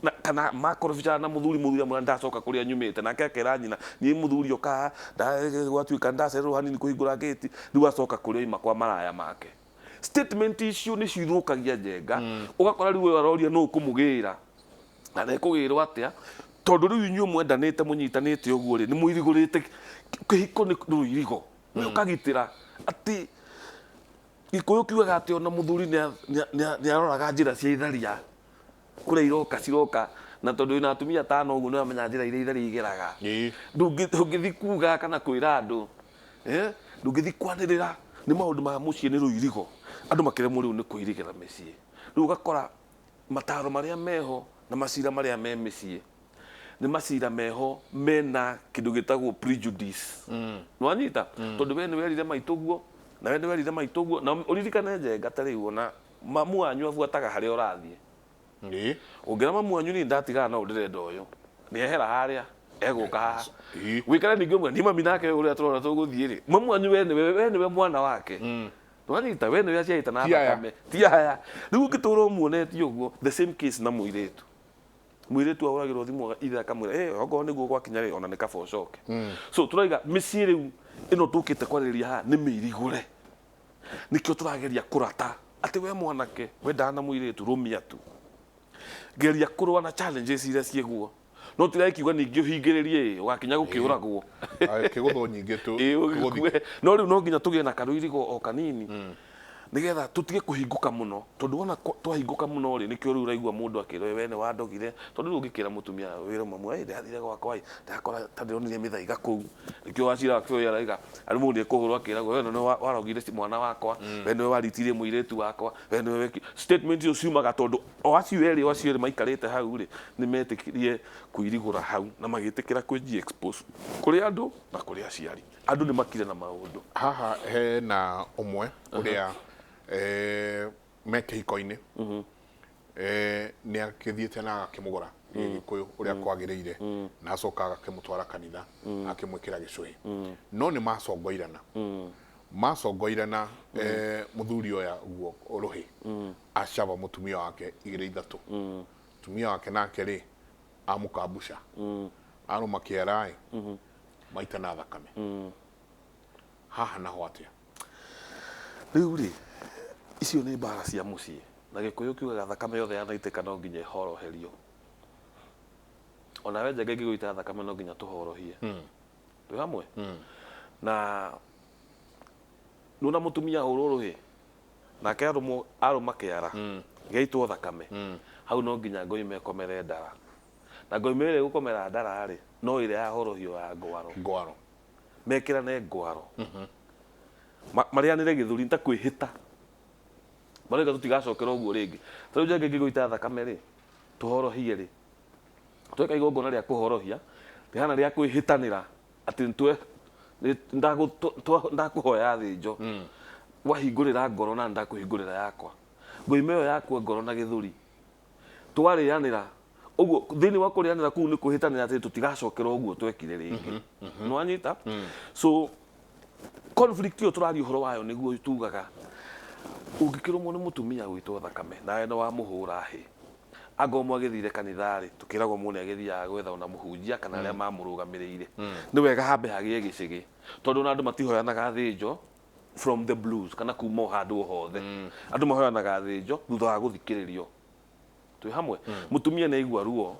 Na, kana makorobicana na mũthuri, mũthuri amwĩra ndacoka kũrĩa nyumĩte, nake akera nyina niĩ mũthuri oka gwatuĩka ndacererwo hanini kũhingũra gate, rĩu acoka kũrĩa oima kwa maraya make. Statement icio nĩcio ithũkagia Njenga. Ũgakora rĩu ũyũ aroria nũ ũkũmũgĩra na nĩekũgĩrwo atĩa, tondũ rĩu inyuĩ mwendanĩte mũnyitanĩte ũguo rĩ, nĩ mũirigũrĩte kĩhiko nĩ rũirigo. We ũkagitĩra atĩ Gĩkũyũ kiugaga atĩ ona mũthuri nĩ aroraga njĩra cia itharia kũrĩa iroka ciroka, na tondũ wĩna atumia atano ũguo nĩ ũramenya njĩra iria itharia igeraga. Ndũngĩthiĩ kuga kana kwĩra andũ, ndũngĩthiĩ kwanĩrĩra, nĩ maũndũ ma mũciĩ nĩ rũirigo. Andũ makĩremwo rĩu nĩ kũirigĩra mĩciĩ. Rĩu ũgakora mataro marĩa meho na macira marĩa me mĩciĩ nĩ macira meho mena kĩndũ gĩtagwo prejudice. Nĩwanyita? Tondũ we nĩwerire maitũ guo, na we nĩwerire maitũ guo, na ũririkane Njenga ta rĩu ona mamu wanyu abuataga harĩa ũrathiĩ. Ũngĩra mamu wanyu niĩ ndatigana na ũyũ ndĩrenda ũyũ, nĩehera harĩa egũka haha. Wĩkare ningĩ ũmwe niĩ mami nake ũrĩa tũrona tũgũthiĩ rĩ, mamu wanyu we nĩwe mwana wake. Ndwanyita we nĩwe aciarĩte na Ti aya. thakame ti aya. Rĩu ũngĩtũra ũmuonetie ũguo, the same case na mũirĩtu. Mũirĩtu ahũragĩrwo thimũ ithe akamwĩra, "Eh, okorwo nĩguo gwakinya rĩ, ona nĩ kaba ũcoke." So tũraiga mĩciĩ rĩu ĩno tũkĩte kwarĩrĩria haha nĩ mĩirigũre. Nĩkĩo tũrageria kũrata atĩ we mwanake wendaga na mũirĩtu rũmia tu. Geria kũrũa na challenges iria ciĩguo. No tirakiuga ningĩ ũhingĩrĩrie ũgakinya gũkĩũragwo. Kĩgũthwo nyingĩ tu. Ĩĩ, ũgĩkue. No rĩu no nginya tũgĩe na karũirigo o kanini nĩgetha tũtige kũhingũka mũno, tondũ wona twahingũka mũno rĩ, nĩkĩo rĩu ũraigua mũndũ akĩrwo we nĩ wandogire. Tondũ rĩu ũngĩkĩra mũtumia wĩra mamu, "Ĩ, ndathire gwakwa ĩ, ndakora ta ndĩronire mĩthaiga kũu." Nĩkĩo wacira wakĩoya araiga arĩ mũndũ nĩekũhũrwo akĩragwo we nĩwe warogire mwana wakwa, we nĩwe waritirie mũirĩtu wakwa, we nĩwe weki. Statement icio ciumaga tondũ o acio erĩ maikarĩte hau rĩ, nĩ metĩkirie kwĩrigũra hau na magĩtĩkĩra kwĩji expose kũrĩ andũ na kũrĩ aciari. Andũ nĩ makire na maũndũ. Haha hena ũmwe ũrĩa me kĩhiko-inĩ, nĩ akĩthiĩte na agakĩmũgũra Gĩkũyũ ũrĩa kwagĩrĩire, na acoka agakĩmũtwara kanitha akĩmwĩkĩra gĩcũhĩ, no nĩ macongoirana macongoirana mũthuri oya guo rũhĩ acaba mũtumia wake igĩrĩ ithatũ, mũtumia wake nake rĩ amũkambuca arũma kĩara ĩ maita na thakame. Haha naho atĩa? Rĩu rĩ, icio nĩ mbara cia mũciĩ, na Gĩkũyũ kiugaga thakame yothe yanaitĩka no nginya ĩhoroherio. Ona we Njenga ĩngĩgũita thakame no nginya tũhorohie. Twĩ hamwe? Na nĩwona mũtumia ahũrwo rũhĩ nake arũmwo arũma kĩara gĩaitwo thakame, hau no nginya ngoime ĩkomere ndara, na ngoime ĩrĩa ĩgũkomera ndara rĩ, no ĩrĩa ya horohio ya ngwaro. Ngwaro. Mekĩrane ngwaro, marĩanĩre gĩthũri ta kwĩhĩta marauga tũtigacokera ũguo rĩngĩ. Ta rĩu Njenga ĩngĩgũita thakame rĩ, tũhorohie rĩ, tweka igongona rĩa kũhorohia rĩhana rĩa kwĩhĩtanĩra atĩ ndakũhoya thĩnjo, wahingũrĩra ngoro na ndakũhingũrĩra yakwa, ngoima ĩyo yakua ngoro na gĩthũri twarĩanĩra ũguo. Thĩinĩ wa kũrĩanĩra kũu nĩ kwĩhĩtanĩra atĩ tũtigacokera ũguo twekire rĩngĩ. Nĩwanyita? So conflict ĩyo tũraria ũhoro wayo nĩguo tugaga ũngĩkĩrũmwo nĩ mũtumia gwĩtwo thakame nawe nĩ wamũhũra hĩ, angorwo mwagĩthire kanitha rĩ, tũkĩragwo mũndũ nĩagĩthiaga gwetha ona mũhunjia kana arĩa mamũrũgamĩrĩire, nĩ wega hambe hagĩe gĩcĩgĩ, tondũ ona andũ matihoyanaga thĩnjo from the blues kana kuma o handũ o hothe. Andũ mahoyanaga thĩnjo thutha wa gũthikĩrĩrio. Twĩ hamwe? Mũtumia nĩ aigua ruo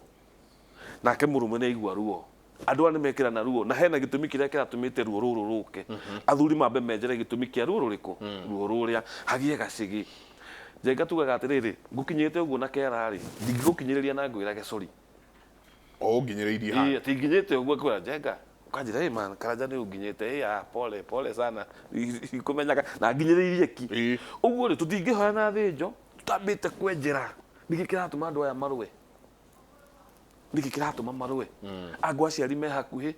nake mũrũme nĩ aigua ruo, andũ aya nĩ mekĩrana ruo na hena gĩtũmi kĩrĩa kĩratũmĩte ruo rũrũ rũke. Athuri mambe menjere gĩtũmi kĩa ruo rũrĩkũ, ruo rũrĩa hagĩe gacĩgĩ. Njenga tugaga atĩrĩrĩ, ngũkinyĩte ũguo na kĩara rĩ, ndingĩgũkinyĩrĩria na ngwĩrage sorry. O ũnginyĩrĩirie haha. Ĩĩ, tinginyĩte ũguo kwĩra Njenga ũkanjĩra, "Ĩ man, Karanja nĩ ũnginyĩte, ĩ ah, pole pole sana." Ikũmenyaga na nginyĩrĩirie ki. Ũguo rĩ, tũtingĩhoya na thĩnjo tutambĩte kwenjera nĩkĩ kĩratũma andũ aya marũe, nĩkĩ kĩratũma marũe. Angũ aciari me hakuhĩ,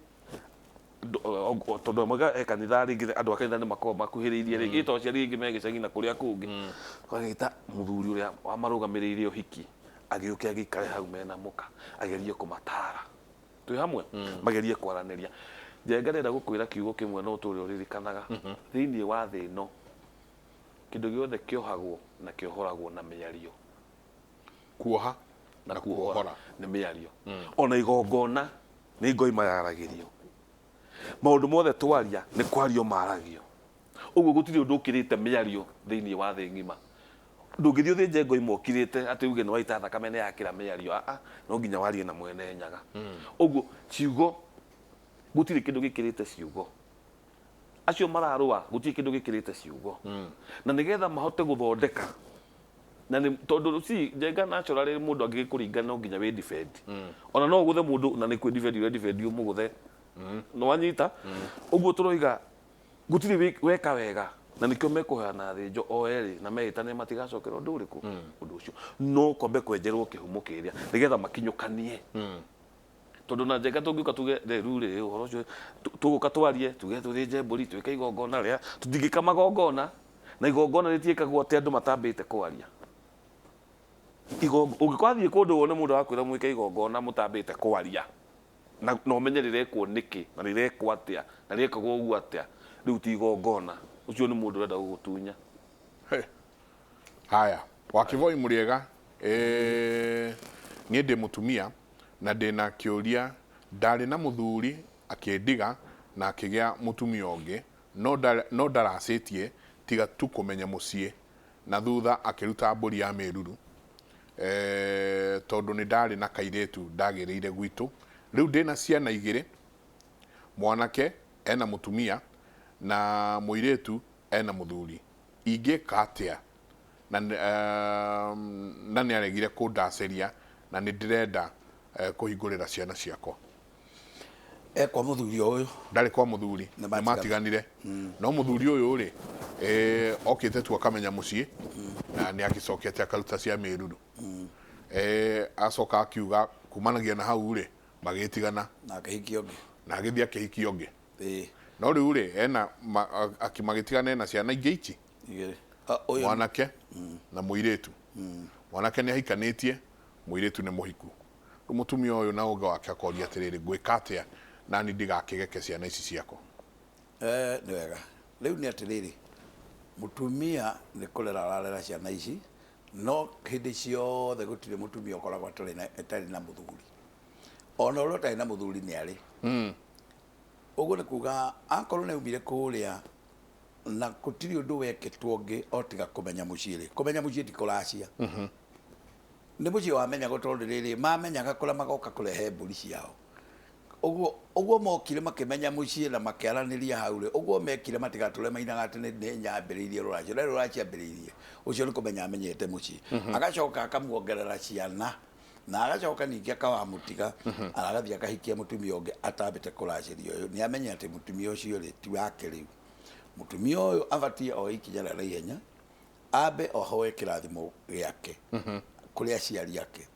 tondũ amwe e kanitha rĩngĩ, andũ a kanitha nĩ makoragwo makuhĩrĩirie rĩngĩ, to aciari rĩngĩ me gĩcagi na kũrĩa kũngĩ, agagĩta mũthuri ũrĩa wamarũgamĩrĩire ũhiki agĩũke agĩikare hau mena mũka, agerie kũmatara. Twĩ hamwe? Magerie kwaranĩria. Njenga, ndĩrenda gũkwĩra kiugo kĩmwe no ũtũre ũririkanaga thĩinĩ wa thĩ ĩno, kĩndũ gĩothe kĩohagwo na kĩohoragwo na mĩario. Kuoha na kuohora nĩ mĩario. Ona igongona nĩ ngoima yaragĩrio. Maũndũ mothe twaria nĩ kwario maragio. Ũguo gũtirĩ ũndũ ũkĩrĩte mĩario thĩinĩ wa thĩ ng'ima. Ndũngĩthiĩ ũthĩnje ngoima ũkirĩte atĩ uge nĩ waita thakame nĩ yakĩra mĩario. Aa, no nginya warie na mwene Nyaga. Ũguo ciugo, gũtirĩ kĩndũ gĩkĩrĩte ciugo. Acio mararũa, gũtirĩ kĩndũ gĩkĩrĩte ciugo, na nĩgetha mahote gũthondeka na nĩ tondũ si Njenga, naturally mũndũ angĩgĩkũringa no nginya wĩ defend. Ona no ũgũthe mũndũ na nĩ kwĩ defend ũre defend ũmũgũthe. Nĩ wanyita? Ũguo tũroiga gũtirĩ weka wega, na nĩkĩo mekũhoyana thĩnjo o erĩ na mehĩtane matigacokera ũndũ ũrĩkũ, ũndũ ũcio, no kwambe kwenjerwo kĩhumo kĩrĩa nĩgetha makinyũkanie. Tondũ na Njenga tũngĩũka tuge rĩu rĩ ũhoro ũcio tũgũka twarie tuge tũthĩnje mbũri twĩke igongona rĩa, tũtingĩka magongona na igongona rĩtiĩkagwo atĩ andũ matambĩte kwaria. Ũngĩkorwo athiĩ kũndũ wone mũndũ arakwĩra mwĩke igongona mũtambĩte kwaria na ũmenye rĩrekwo nĩkĩ na rĩrekwo atĩa na rĩekagwo ũguo atĩa, rĩu ti igongona, ũcio nĩ mũndũ ũrenda gũgũtunya. Haya, Wakivoi mũrĩega, niĩ ndĩ mũtumia na ndĩna kĩũria. Ndarĩ na mũthuri akĩndiga na akĩgĩa mũtumia ũngĩ, no ndaracĩtie tiga tu kũmenya mũciĩ, na thutha akĩruta mbũri ya mĩruru, tondũ nĩ ndarĩ na kairĩtu ndagĩrĩire gwitũ. Rĩu ndĩna ciana igĩrĩ, mwanake ena mũtumia na mũirĩtu ena mũthuri. Ingĩka atĩa? Na nĩ aregire kũndacĩria na nĩ ndĩrenda kũhingũrĩra ciana ciakwa. Ekwa mũthuri o ũyũ? Ndarĩ kwa mũthuri. Nĩ matiganire, no mũthuri ũyũ rĩ, okĩte tu akamenya mũciĩ na nĩ agĩcokete akaruta cia mĩruru. Acoka akiuga kumanagia na hau rĩ, magĩtigana. Na akĩhikia ũngĩ. Na agĩthiĩ akĩhikia ũngĩ. No rĩu rĩ, ena magĩtigana, ena ciana ingĩ ici. Igĩrĩ. Mwanake na mũirĩtu. Mwanake nĩ ahikanĩtie, mũirĩtu nĩ mũhiku. Rĩu mũtumia ũyũ na ũngĩ wake akoria atĩrĩrĩ, ngwĩka atĩa nani ndigakĩgeke ciana ici ciakwa? Nĩ wega. Rĩu nĩ atĩrĩrĩ, mũtumia nĩ kũrera ararera ciana ici, no hĩndĩ ciothe gũtirĩ mũtumia ũkoragwo atarĩ na mũthuri. Ona ũrĩa ũtarĩ na mũthuri nĩ arĩ. Ũguo nĩ kuga akorwo nĩ aumire kũrĩa na gũtirĩ ũndũ wekĩtwo ũngĩ o tiga kũmenya mũciĩ rĩ. Kũmenya mũciĩ ti kũracia. Nĩ mũciĩ wamenyagwo tondũ rĩrĩ mamenyaga kũrĩa magoka kũrehe mbũri ciao. Ũguo mokire makĩmenya mũciĩ na makĩaranĩria hau rĩ, ũguo mekire matigatũre mainaga atĩ nĩ nyambĩrĩirie rũracio. Rĩrĩ rũraciambĩrĩirie. Ũcio nĩ kũmenya amenyete mũciĩ. Agacoka akamuongerera ciana na agacoka ningĩ akawamũtiga, agathiĩ akahikia mũtumia ũngĩ atambĩte kũracĩria ũyũ. Nĩ amenya atĩ mũtumia ũcio rĩ ti wake rĩu. Mũtumia ũyũ abatiĩ oe ikinya rĩa naihenya, ambe ahoe kĩrathimo gĩake kũrĩ aciari ake.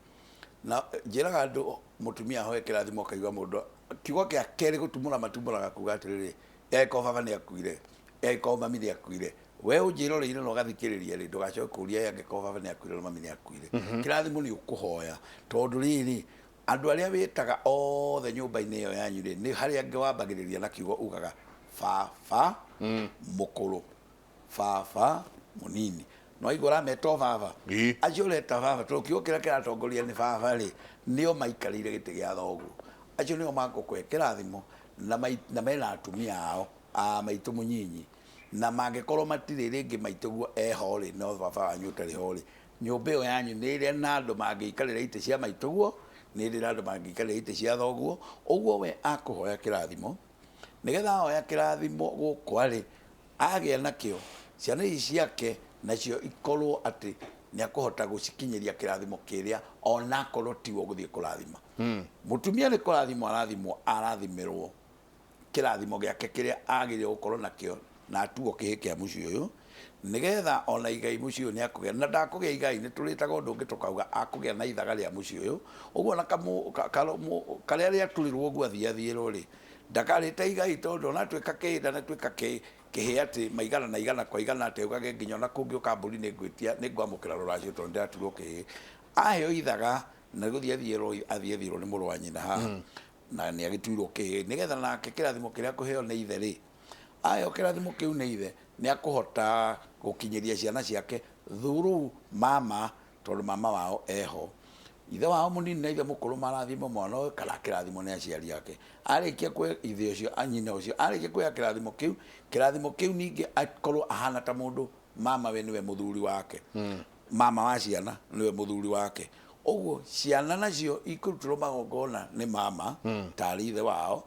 Na njĩraga andũ mũtumia ahoe kĩrathimo akaigua mũndũ kiugo kĩa kerĩ gũtumũra matumũraga kuga atĩrĩrĩ, angĩkorwo baba nĩ akuire, angĩkorwo mami nĩ akuire, we ũnjĩroreire na ũgathikĩrĩria rĩ, ndũgacoke kũũria angĩkorwo baba nĩ akuire na mami nĩ akuire. Kĩrathimo nĩ ũkũhoya, tondũ rĩrĩ andũ arĩa wĩtaga othe nyũmba-inĩ ĩyo yanyu rĩ, nĩ harĩa angĩ wambagĩrĩria na kiugo ugaga baba mũkũrũ, baba mũnini. No aigua ũrameta o baba, acio ũreta baba, tondũ kiugo kĩrĩa kĩratongoria nĩ baba rĩ, nĩo maikarĩire gĩtĩ gĩa thoguo. Acio nĩo magũkũhe kĩrathimo na mena atumia ao a maitũ mũnyinyi. Na mangĩkorwo matirĩ rĩngĩ maitũ eho rĩ, no baba wanyu ũtarĩ ho rĩ, nyũmba ĩyo yanyu nĩ ĩrĩ na andũ mangĩikarĩra itĩ cia maitũguo, nĩ ĩrĩ na andũ mangĩikarĩra itĩ cia thoguo. Ũguo we akũhoya kĩrathimo, nĩgetha ahoya kĩrathimo gũkũ arĩ, agĩa nakĩo, ciana ici ciake nacio ikorwo atĩ nĩ akũhota gũcikinyĩria kĩrathimo kĩrĩa onakorwo tiwe ũgũthiĩ kũrathima. Mũtumia nĩ kũrathimwo arathimwo, arathimĩrwo kĩrathimo gĩake kĩrĩa agĩrĩire gũkorwo nakĩo na atuo kĩhĩ kĩa mũciĩ ũyũ, nĩgetha ona igai mũciĩ ũyũ nĩ akũgĩa. Na ndakũgĩa igai, nĩ tũrĩtaga ũndũ ũngĩ tũkauga akũgĩa na ithaga rĩa mũciĩ ũyũ. Ũguo na karĩa rĩatũrĩrwo ũguo athiĩ athiĩrwo rĩ, ndakarĩte igai tondũ ona atuĩka kĩhĩ ndanatuĩka kĩhĩ atĩ maigana na igana kwa igana atĩ augage nginya ona kũngĩũka mbũri nĩ ngwĩtia nĩ ngwamũkĩra rũracio tondũ ndĩraturwo kĩhĩ. Aheo ithaga na gũthiĩ athiĩrwo athiĩ athiĩrwo nĩ mũrũ wa nyina haha, na nĩ agĩtuirwo kĩhĩ nĩgetha nake kĩrathimo kĩrĩa akũheo nĩ ithe rĩ, aheo kĩrathimo kĩu nĩ ithe nĩ akũhota gũkinyĩria ciana ciake through mama, tondũ mama wao eho. Ithe wao mũnini na ithe mũkũrũ marathimo mwana ũyũ kana kĩrathimo nĩ aciari ake. Arĩkia kũhe ithe ũcio, nyina ũcio, arĩkia kũheo kĩrathimo kĩu, kĩrathimo kĩu ningĩ akorwo ahana ta mũndũ mama we nĩwe mũthuri wake. Mama wa ciana nĩwe mũthuri wake. Ũguo ciana nacio ikũrutĩrwo magongona nĩ mama tarĩ ithe wao,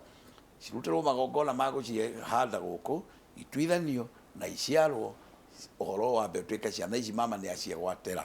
cirutĩrwo magongona ma gũcihanda gũkũ, ituithanio na iciarwo, ũhoro wa mbere ũtuĩke ciana ici mama nĩ aciegwatĩra.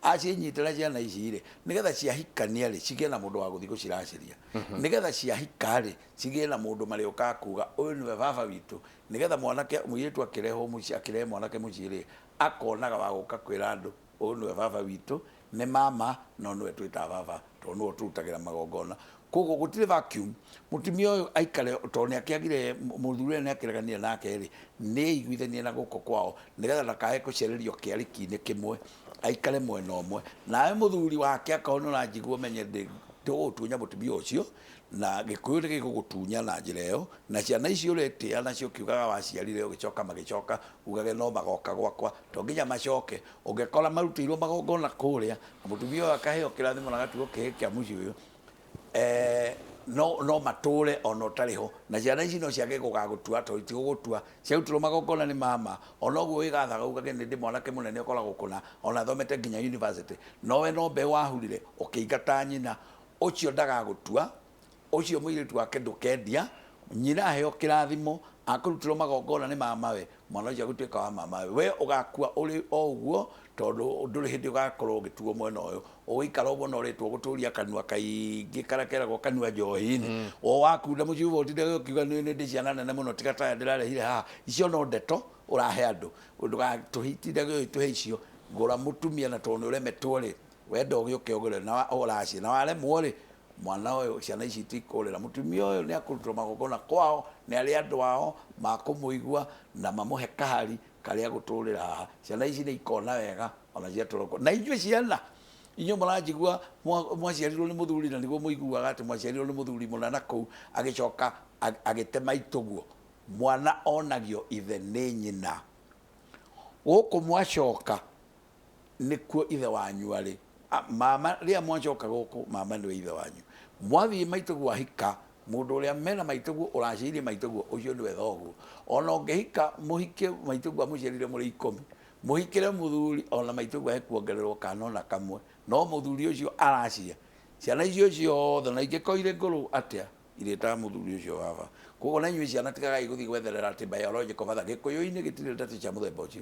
Acinyitĩra ciana ici rĩ, nĩgetha ciahikania rĩ, cigĩe na mũndũ wa gũthiĩ gũciracĩria. Nĩgetha ciahika rĩ, cigĩe na mũndũ marĩũkaga kuga ũyũ nĩwe baba witũ, nĩgetha mwanake mũirĩtu akĩrehwo mũciĩ, akĩrehe mwanake mũciĩ rĩ, akonaga wa gũka kwĩra andũ ũyũ nĩwe baba witũ, nĩ mama no nĩwe twĩtaga baba tondũ nĩwe ũtũrutagĩra magongona. Koguo gũtirĩ vacuum. Mũtumia ũyũ aikare tondũ nĩ akĩagire mũthuri ũrĩa nĩ akĩreganire nake rĩ, nĩ aiguithanie na gũkũ kwao nĩgetha ndakae gũcererio kĩarĩki-inĩ kĩmwe, aikare mwena ũmwe. Nawe mũthuri wake akorwo nĩ ũranjigua ũmenye ndũgũtunya mũtumia ũcio, Na gĩkũyũ nĩ gĩgũgũtunya na njĩra ĩyo, na ciana icio ũretĩa nacio ũkiugaga waciarire ũgĩcoka magĩcoka ugage no magoka gwakwa, to nginya macoke. Ũngĩkora marutĩirwo magongona kũrĩa na mũtumia ũyũ akaheo kĩrathimo na agatuo kĩhĩ kĩa mũciĩ ũyũ, no matũre ona ũtarĩ ho, na ciana ici no ciage gũgagũtua tondũ itigũgũtua, ciarutirwo magongona nĩ mama, ona ũguo wĩgathaga ugage nĩ ndĩ mwanake mũnene ũkoragwo kũna, ona thomete nginya university, nowe no mbeũ wahurire ũkĩingata nyina, ũcio ndagagũtua, ũcio mũirĩtu wake ndũkendia, nyina aheo kĩrathimo, akũrutĩrwo magongona nĩ mamawe, mwana ũcio agũtuĩka wa mamawe, we ũgakua ũrĩ o ũguo tondũ ndũrĩ hĩndĩ ũgakorwo ũgĩtuo mwena ũyũ, ũgũikara ũguo na ũrĩtwo gũtũria kanua kaingĩ karĩa keragwo kanua njohi-inĩ, o wakunda mũciuba ũtinde ũkiuga nĩ ndĩ ciana nene mũno tiga taya ndĩrarehire haha, icio no ndeto ũrahe andũ, ndũgatũhitinde ũgĩtũhe icio, ngũra mũtumia na tondũ nĩ ũremetwo rĩ, wenda ũgĩũke ũgũre na ũracie, na waremwo rĩ, mwana ũyũ ciana ici itikũrĩra, mũtumia ũyũ nĩ akũrutĩrwo magongona kwao nĩ arĩa andũ ao makũmũigua na mamũhe kahari karĩa gũtũrĩra haha, ciana ici nĩ ikona wega ona ciatũra kuo. Na inyuĩ ciana inyuĩ mũranjigua mwaciarirwo nĩ mũthuri na nĩguo mũiguaga atĩ mwaciarirwo nĩ mũthuri mũna na kũu agĩcoka agĩtema itũguo, mwana onagio ithe nĩ nyina, gũkũ mwacoka nĩkuo ithe wanyu arĩ, mama rĩrĩa mwacoka gũkũ mama nĩwe ithe wanyu, mwathiĩ maitũguo ahika mũndũ ũrĩa mena maitũguo ũraciaire maitũguo ũcio nĩwe thoguo, ona ũngĩhika mũhike maitũguo amũciarire mũrĩ ikũmi, mũhikĩre mũthuri ona maitũguo hekuongererwo kana ona kamwe, no mũthuri ũcio aracia ciana icio ciothe na ingĩkorwo irĩ ngũrũ atĩa irĩtaga mũthuri ũcio baba. Koguo na inyuĩ ciana tigagai gũthiĩ gwetherera atĩ biological father, gĩkũyũ-inĩ gĩtirĩ ndeto cia mũthemba ũcio,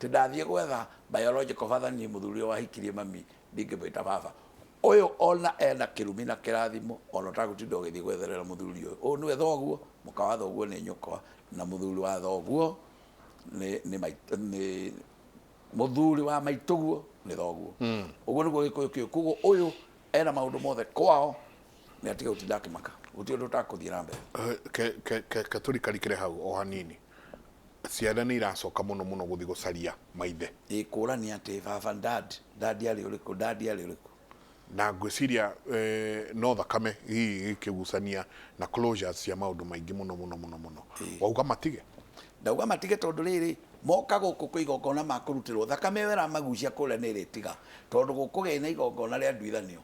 atĩ ndathiĩ gwetha biological father niĩ mũthuri ũyũ wahikirie mami ndingĩmwĩta baba, ũyũ ona ena kĩrumi na kĩrathimo ona ũtagũtinda ũgĩthiĩ gwetherera mũthuri ũyũ, ũyũ nĩwe thoguo, mũka wa thoguo nĩ nyũkwa, na mũthuri wa thoguo nĩ mũthuri wa maitũguo nĩ thoguo, ũguo nĩguo gĩkũyũ kĩũ. Koguo ũyũ ena maũndũ mothe kwao nĩ atige gũtinda akĩmaka, gũtirĩ ũndũ ũtakũthiĩ na mbere. Ke tũrikarikĩre hau o hanini, ciana nĩ iracoka mũno mũno gũthiĩ gũcaria maithe, ĩkũrania atĩ baba dad, dad arĩ ũrĩkũ, dad arĩ ũrĩkũ, na ngwĩciria no thakame hihi ĩkĩgucania na closures cia maũndũ maingĩ mũno mũno mũno mũno, wauga matige, ndauga matige tondũ rĩrĩ moka gũkũ kwĩ igongona makũrutĩrwo thakame ĩyo ĩramagucia kũrĩa nĩ ĩrĩtiga, tondũ gũkũgĩa na igongona rĩa nduithanio,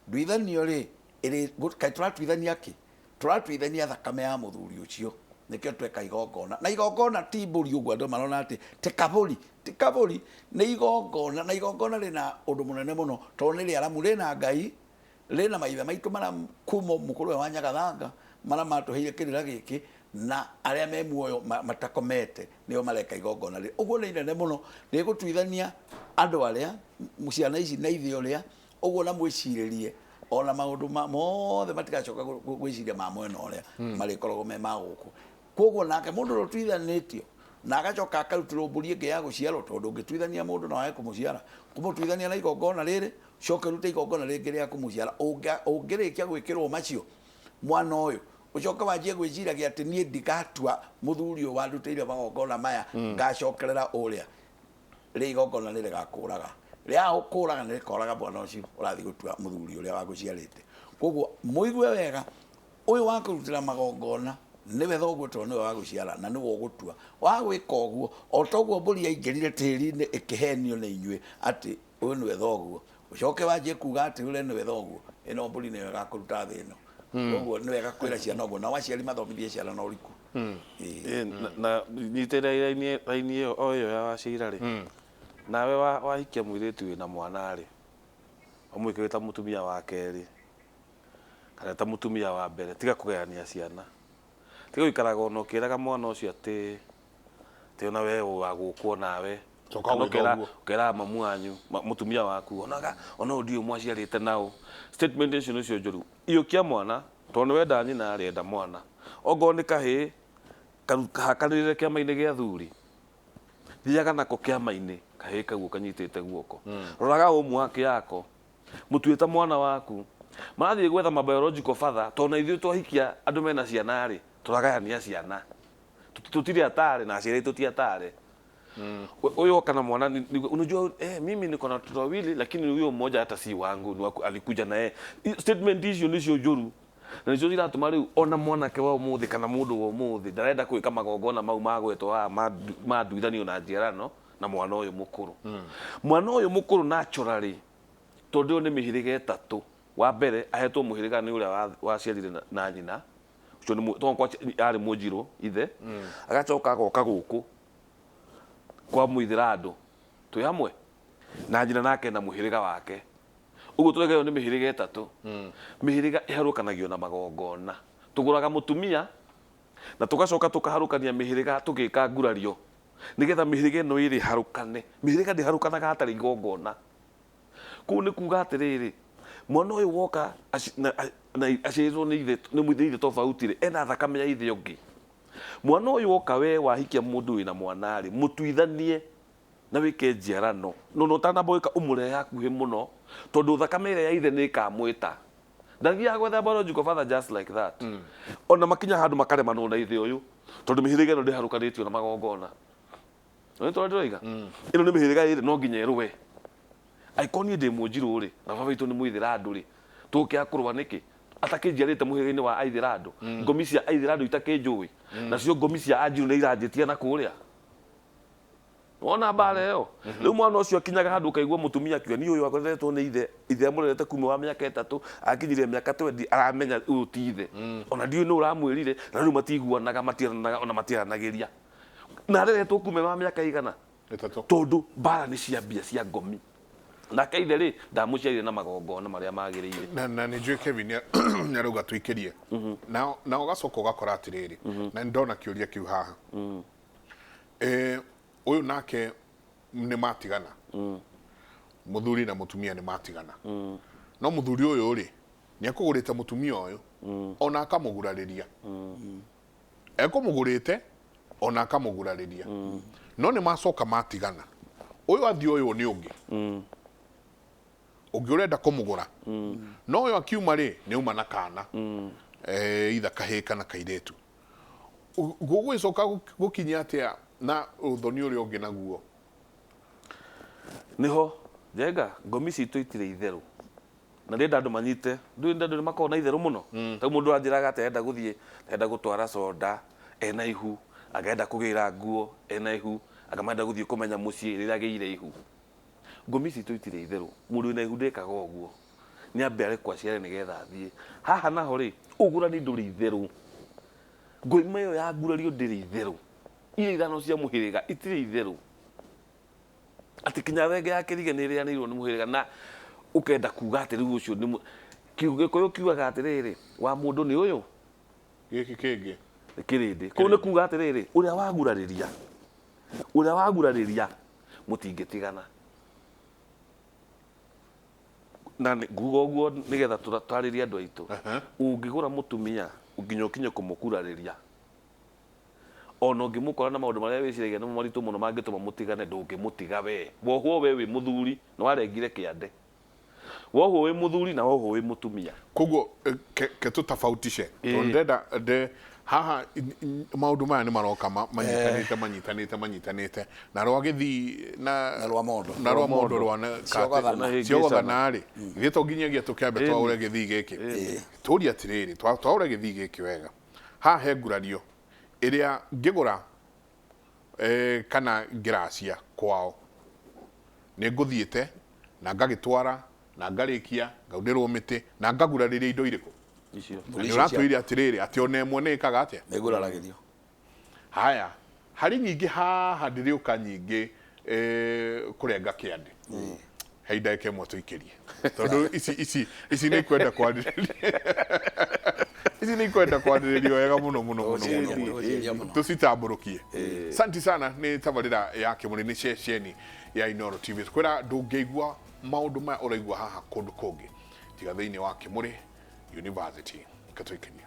nduithanio rĩ kaĩ tũratuithania kĩ, tũratuithania thakame ya mũthuri ũcio, nĩkĩo tweka igongona, na igongona ti mbũri ũguo andũ marona atĩ ti kabũri, ti kabũri, nĩ igongona, na igongona rĩna ũndũ mũnene mũno tondũ nĩ rĩaramu, rĩna Ngai, rĩna maithe maitũ marĩa kuma mũkũrũ ũyũ wa Nyagathanga marĩa matũheire kĩrĩra gĩkĩ, na arĩa me muoyo matakomete nĩo mareka igongona rĩrĩ, ũguo nĩ inene mũno, rĩgũtuithania andũ arĩa ciana ici na ithe ũrĩa, ũguo na mwĩcirĩrie ona maũndũ mothe matigacoka gwĩciria ma mwena ũrĩa marĩkoragwo me ma gũkũ. Koguo nake mũndũ ũrĩa ũtuithanĩtio na agacoka akarutĩrwo mbũri ĩngĩ ya gũciarwo, tondũ ũngĩtuithania mũndũ no wage kũmũciara, kũmũtuithania na igongona rĩrĩ, ũcoke ũrute igongona rĩngĩ rĩa kũmũciara, ũngĩrĩkia gwĩkĩrwo macio mwana ũyũ ũcoke wanjie gwĩciragia atĩ niĩ ndigatua mũthuri ũyũ wandutĩire magongona maya ngacokerera ũrĩa, rĩ igongona nĩ rĩgakũraga, rĩa gũkũraga nĩ rĩkoraga mwana ũcio ũrathiĩ gũtua mũthuri ũrĩa wagũciarĩte. Koguo mũigue wega, ũyũ wa kũrutĩra magongona nĩwe thoguo tondũ nĩwe wagũciara na nĩwe ũgũtua, wagwĩka ũguo o toguo mbũri yaingĩrire tĩri-inĩ ĩkĩhenio nĩ inyuĩ atĩ ũyũ nĩwe thoguo, ũcoke wanjie kuga atĩ ũrĩa nĩwe thoguo, ĩno mbũri nĩyo ĩgakũruta thĩ ĩno. Koguo nĩ wega kwĩra ciana ũguo, nao aciari mathomithie ciana na ũriku. Na nyitĩrĩra raini ĩyo o ĩyo ya wacira rĩ, nawe wahikia mũirĩtu wĩna mwana rĩ, ũmwĩkĩre ta mũtumia wa kerĩ kana ta mũtumia wa mbere, tiga kũgayania ciana, tiga gũikaraga ona ũkĩraga mwana ũcio atĩ ona we wa gũkwo nawe ũkeraga mamu wanyu mũtumia waku onaga ona ũyũ ndiũĩ mwaciarĩte nao, statement icio nĩcio njũru. Iyũkia mwana tondũ nĩ wenda nyina arenda mwana, ongorwo nĩ kahĩĩ kahakanĩrĩre kĩama-inĩ gĩa athuri, thiaga nako kĩama-inĩ kahĩĩ kau ũkanyitĩte guoko, roraga homework yako, mũtuĩte ta mwana waku, marathiĩ gwetha ma biological father tondũ na ithuĩ twahikia andũ mena ciana rĩ, tũragayania ciana, tũtirĩ atarĩ na aciari aitũ ti atarĩ. Huyo kana mwana unajua, mimi niko na watoto wawili lakini huyo mmoja hata si wangu, ni wako, alikuja na yeye. Statement hiyo ndio njuru. Na nĩcio ciratũma rĩu ona mwanake wa ũmũthĩ kana mũndũ wa ũmũthĩ ndarenda gwĩka magongona mau magwetwo haha ma nduithanio na njiarano na mwana ũyũ mũkũrũ. Mwana ũyũ mũkũrũ naturally, tondũ ĩyo nĩ mĩhĩrĩga ĩtatũ. Wa mbere ahetwo mũhĩrĩga nĩ ũrĩa waciarire na nyina, ũcio nĩ tondũ arĩ mũnjirũ ithe, agacoka agoka gũkũ kwa mũithĩrandũ, twĩ hamwe na nyina nake na mũhĩrĩga wake. Ũguo tũreka ĩyo nĩ mĩhĩrĩga ĩtatũ. Mĩhĩrĩga ĩharũkanagio na magongona. Tũgũraga mũtumia na tũgacoka tũkaharũkania mĩhĩrĩga tũgĩka ngurario nĩgetha mĩhĩrĩga ĩno ĩrĩ ĩharũkane. Mĩhĩrĩga ndĩharũkanaga hatarĩ igongona. Kũu nĩ kuga atĩrĩrĩ, mwana ũyũ woka na aciarĩtwo nĩ ithe, nĩ ithe tofauti rĩ, ena thakame ya ithe ũngĩ. Mwana ũyũ woka we wahikia mũndũ wĩna mwana rĩ, mũtuithanie na wĩke njiarano. No na ũtanamba gwĩka ũmũrehe hakuhĩ mũno, tondũ thakame ĩrĩa ya ithe nĩ ĩkamwĩta. Ndathiaga gwetha biological father just like that. Ona makinya handũ makaremanwo na ithe ũyũ, tondũ mĩhĩrĩga ĩno ndĩharũkanĩtio na magongona. Nĩ tondũ ndĩroiga ĩno nĩ mĩhĩrĩga ĩrĩ no nginya ĩrũe. Angĩkorwo niĩ ndĩ mũnjirũ rĩ, na baba witũ nĩ mũithĩrandũ rĩ, tũgũkĩaga kũrũa nĩkĩ? Atakĩnjiarĩte mũhĩrĩga-inĩ wa aithĩrandũ, ngomi cia aithĩrandũ itakĩnjũĩ, nacio ngomi cia anjirũ nĩ iranjĩtia na kũrĩa. Wona mbara ĩyo? Rĩu mwana ũcio akinyaga handũ ũkaigua mũtumia akiuga niĩ ũyũ akoretwo nĩ ithe, ithe amũrerete kuma wa mĩaka ĩtatũ, akinyire mĩaka 20 aramenya ũyũ ti ithe. Ona ndiũĩ nũ ũramwĩrire, na rĩu matiguanaga, matiaranaga, ona matiaranagĩria. Na areretwo kuma wa mĩaka igana? Ĩtatũ. Tondũ mbara nĩ ciambia cia ngomi. Nake ithe rĩ, ndamũciarire na magongona marĩa magĩrĩire. Na nĩ njũĩ Kevin nĩ arauga tũikĩrie. Na ũgacoka ũgakora atĩrĩrĩ, na nĩ ndona kĩũria kĩu haha. Ũyũ nake nĩ matigana. Mũthuri na mũtumia nĩ matigana. No mũthuri ũyũ rĩ, nĩ ekũgũrĩte mũtumia ũyũ, ona akamũgurarĩria. Ekũmũgũrĩte, ona akamũgurarĩria. No nĩ macoka matigana. Ũyũ athiĩ ũyũ nĩ ũngĩ. Ũngĩ ũrenda kũmũgũra. No ũyũ akiuma rĩ, nĩ auma na kana. Either kahĩĩ kana kairĩtu. Gũgũgĩcoka gũkinya atĩa na ũthoni ũrĩa ũngĩ naguo? Nĩho, Njenga, ngomi citũ itirĩ itherũ. Na ndĩrenda andũ manyite, ndũĩ andũ nĩ makoragwo na itherũ mũno. Ta rĩu mũndũ anjĩraga atĩ arenda gũthiĩ, arenda gũtwara soda, ena ihu, anga enda kũgĩra nguo, ena ihu, anga marenda gũthiĩ kũmenya mũciĩ rĩrĩa agĩire ihu. Ngomi citũ itirĩ itherũ, mũndũ wĩna ihu ndekaga ũguo. Nĩ ambe arekwo aciare nĩgetha athiĩ. Haha naho rĩ, ũgũrani ndũrĩ itherũ. Ngoima ĩyo ya ngurario ndĩrĩ itherũ. Iria ithano cia mũhĩrĩga itirĩ itherũ. Atĩ kinya thenge ya kĩrige nĩ ĩrĩanĩirwo nĩ mũhĩrĩga na ũkenda kuga atĩ rĩu ũcio nĩ Gĩkũyũ kiugaga atĩrĩrĩ, wa mũndũ nĩ ũyũ? Gĩkĩ kĩngĩ. Nĩ kĩrĩndĩ. Kũu nĩ kuga atĩrĩrĩ, ũrĩa wagurarĩria, ũrĩa wagurarĩria mũtingĩtigana. Na nguga ũguo nĩgetha tũtarĩrie andũ aitũ. Ũngĩgũra mũtumia nginya ũkinye kũmũkurarĩria, ona ũngĩmũkora na maũndũ marĩa wĩciragia nĩmo maritũ mũno mangĩtũma mũtigane, ndũngĩmũtiga we. Wohwo we wĩ mũthuri na warengire kĩande. Wohwo wĩ mũthuri na wohwo wĩ mũtumia. Koguo ke tũtofautishe. Tondũ ndĩrenda ndĩ haha maũndũ maya nĩ maroka manyitanĩte manyitanĩte manyitanĩte na rwa gĩthii na Na rwa mondo. Na rwa mondo rwa na Ciogothana. Ciogothana rĩ, githĩ to nginyagia tũkĩambe twaũre gĩthii gĩkĩ. Tũrie atĩrĩrĩ, twaũre gĩthii gĩkĩ wega. Haha he ngurario ĩrĩa ngĩgũra kana ngĩracia kwao nĩ ngũthiĩte na ngagĩtwara na ngarĩkia ngaunĩrwo mĩtĩ na ngagurarĩria indo irĩkũ. Icio. Na nĩ ũratwĩire atĩrĩrĩ atĩ ona ĩmwe nĩ ĩkaga atĩa? Nĩ ĩguraragĩrio. Haya, harĩ nyingĩ haha ndĩrĩũka nyingĩ kũrenga kĩande. He ndagĩka ĩmwe tũikĩrie. Tondũ ici ici ici nĩ ikwenda kwarĩrĩria. Ici nĩ ikwenda kwarĩrĩrio wega mũno mũno mũno mũno. Tũcitambũrũkie. Asante sana nĩ tabarĩra ya Kĩmũrĩ nĩ ceceni ya Inooro TV. Twĩra ndũngĩigua maũndũ maya ũraigua haha kũndũ kũngĩ tiga thĩinĩ wa Kĩmũrĩ University. Reke tũikĩrie.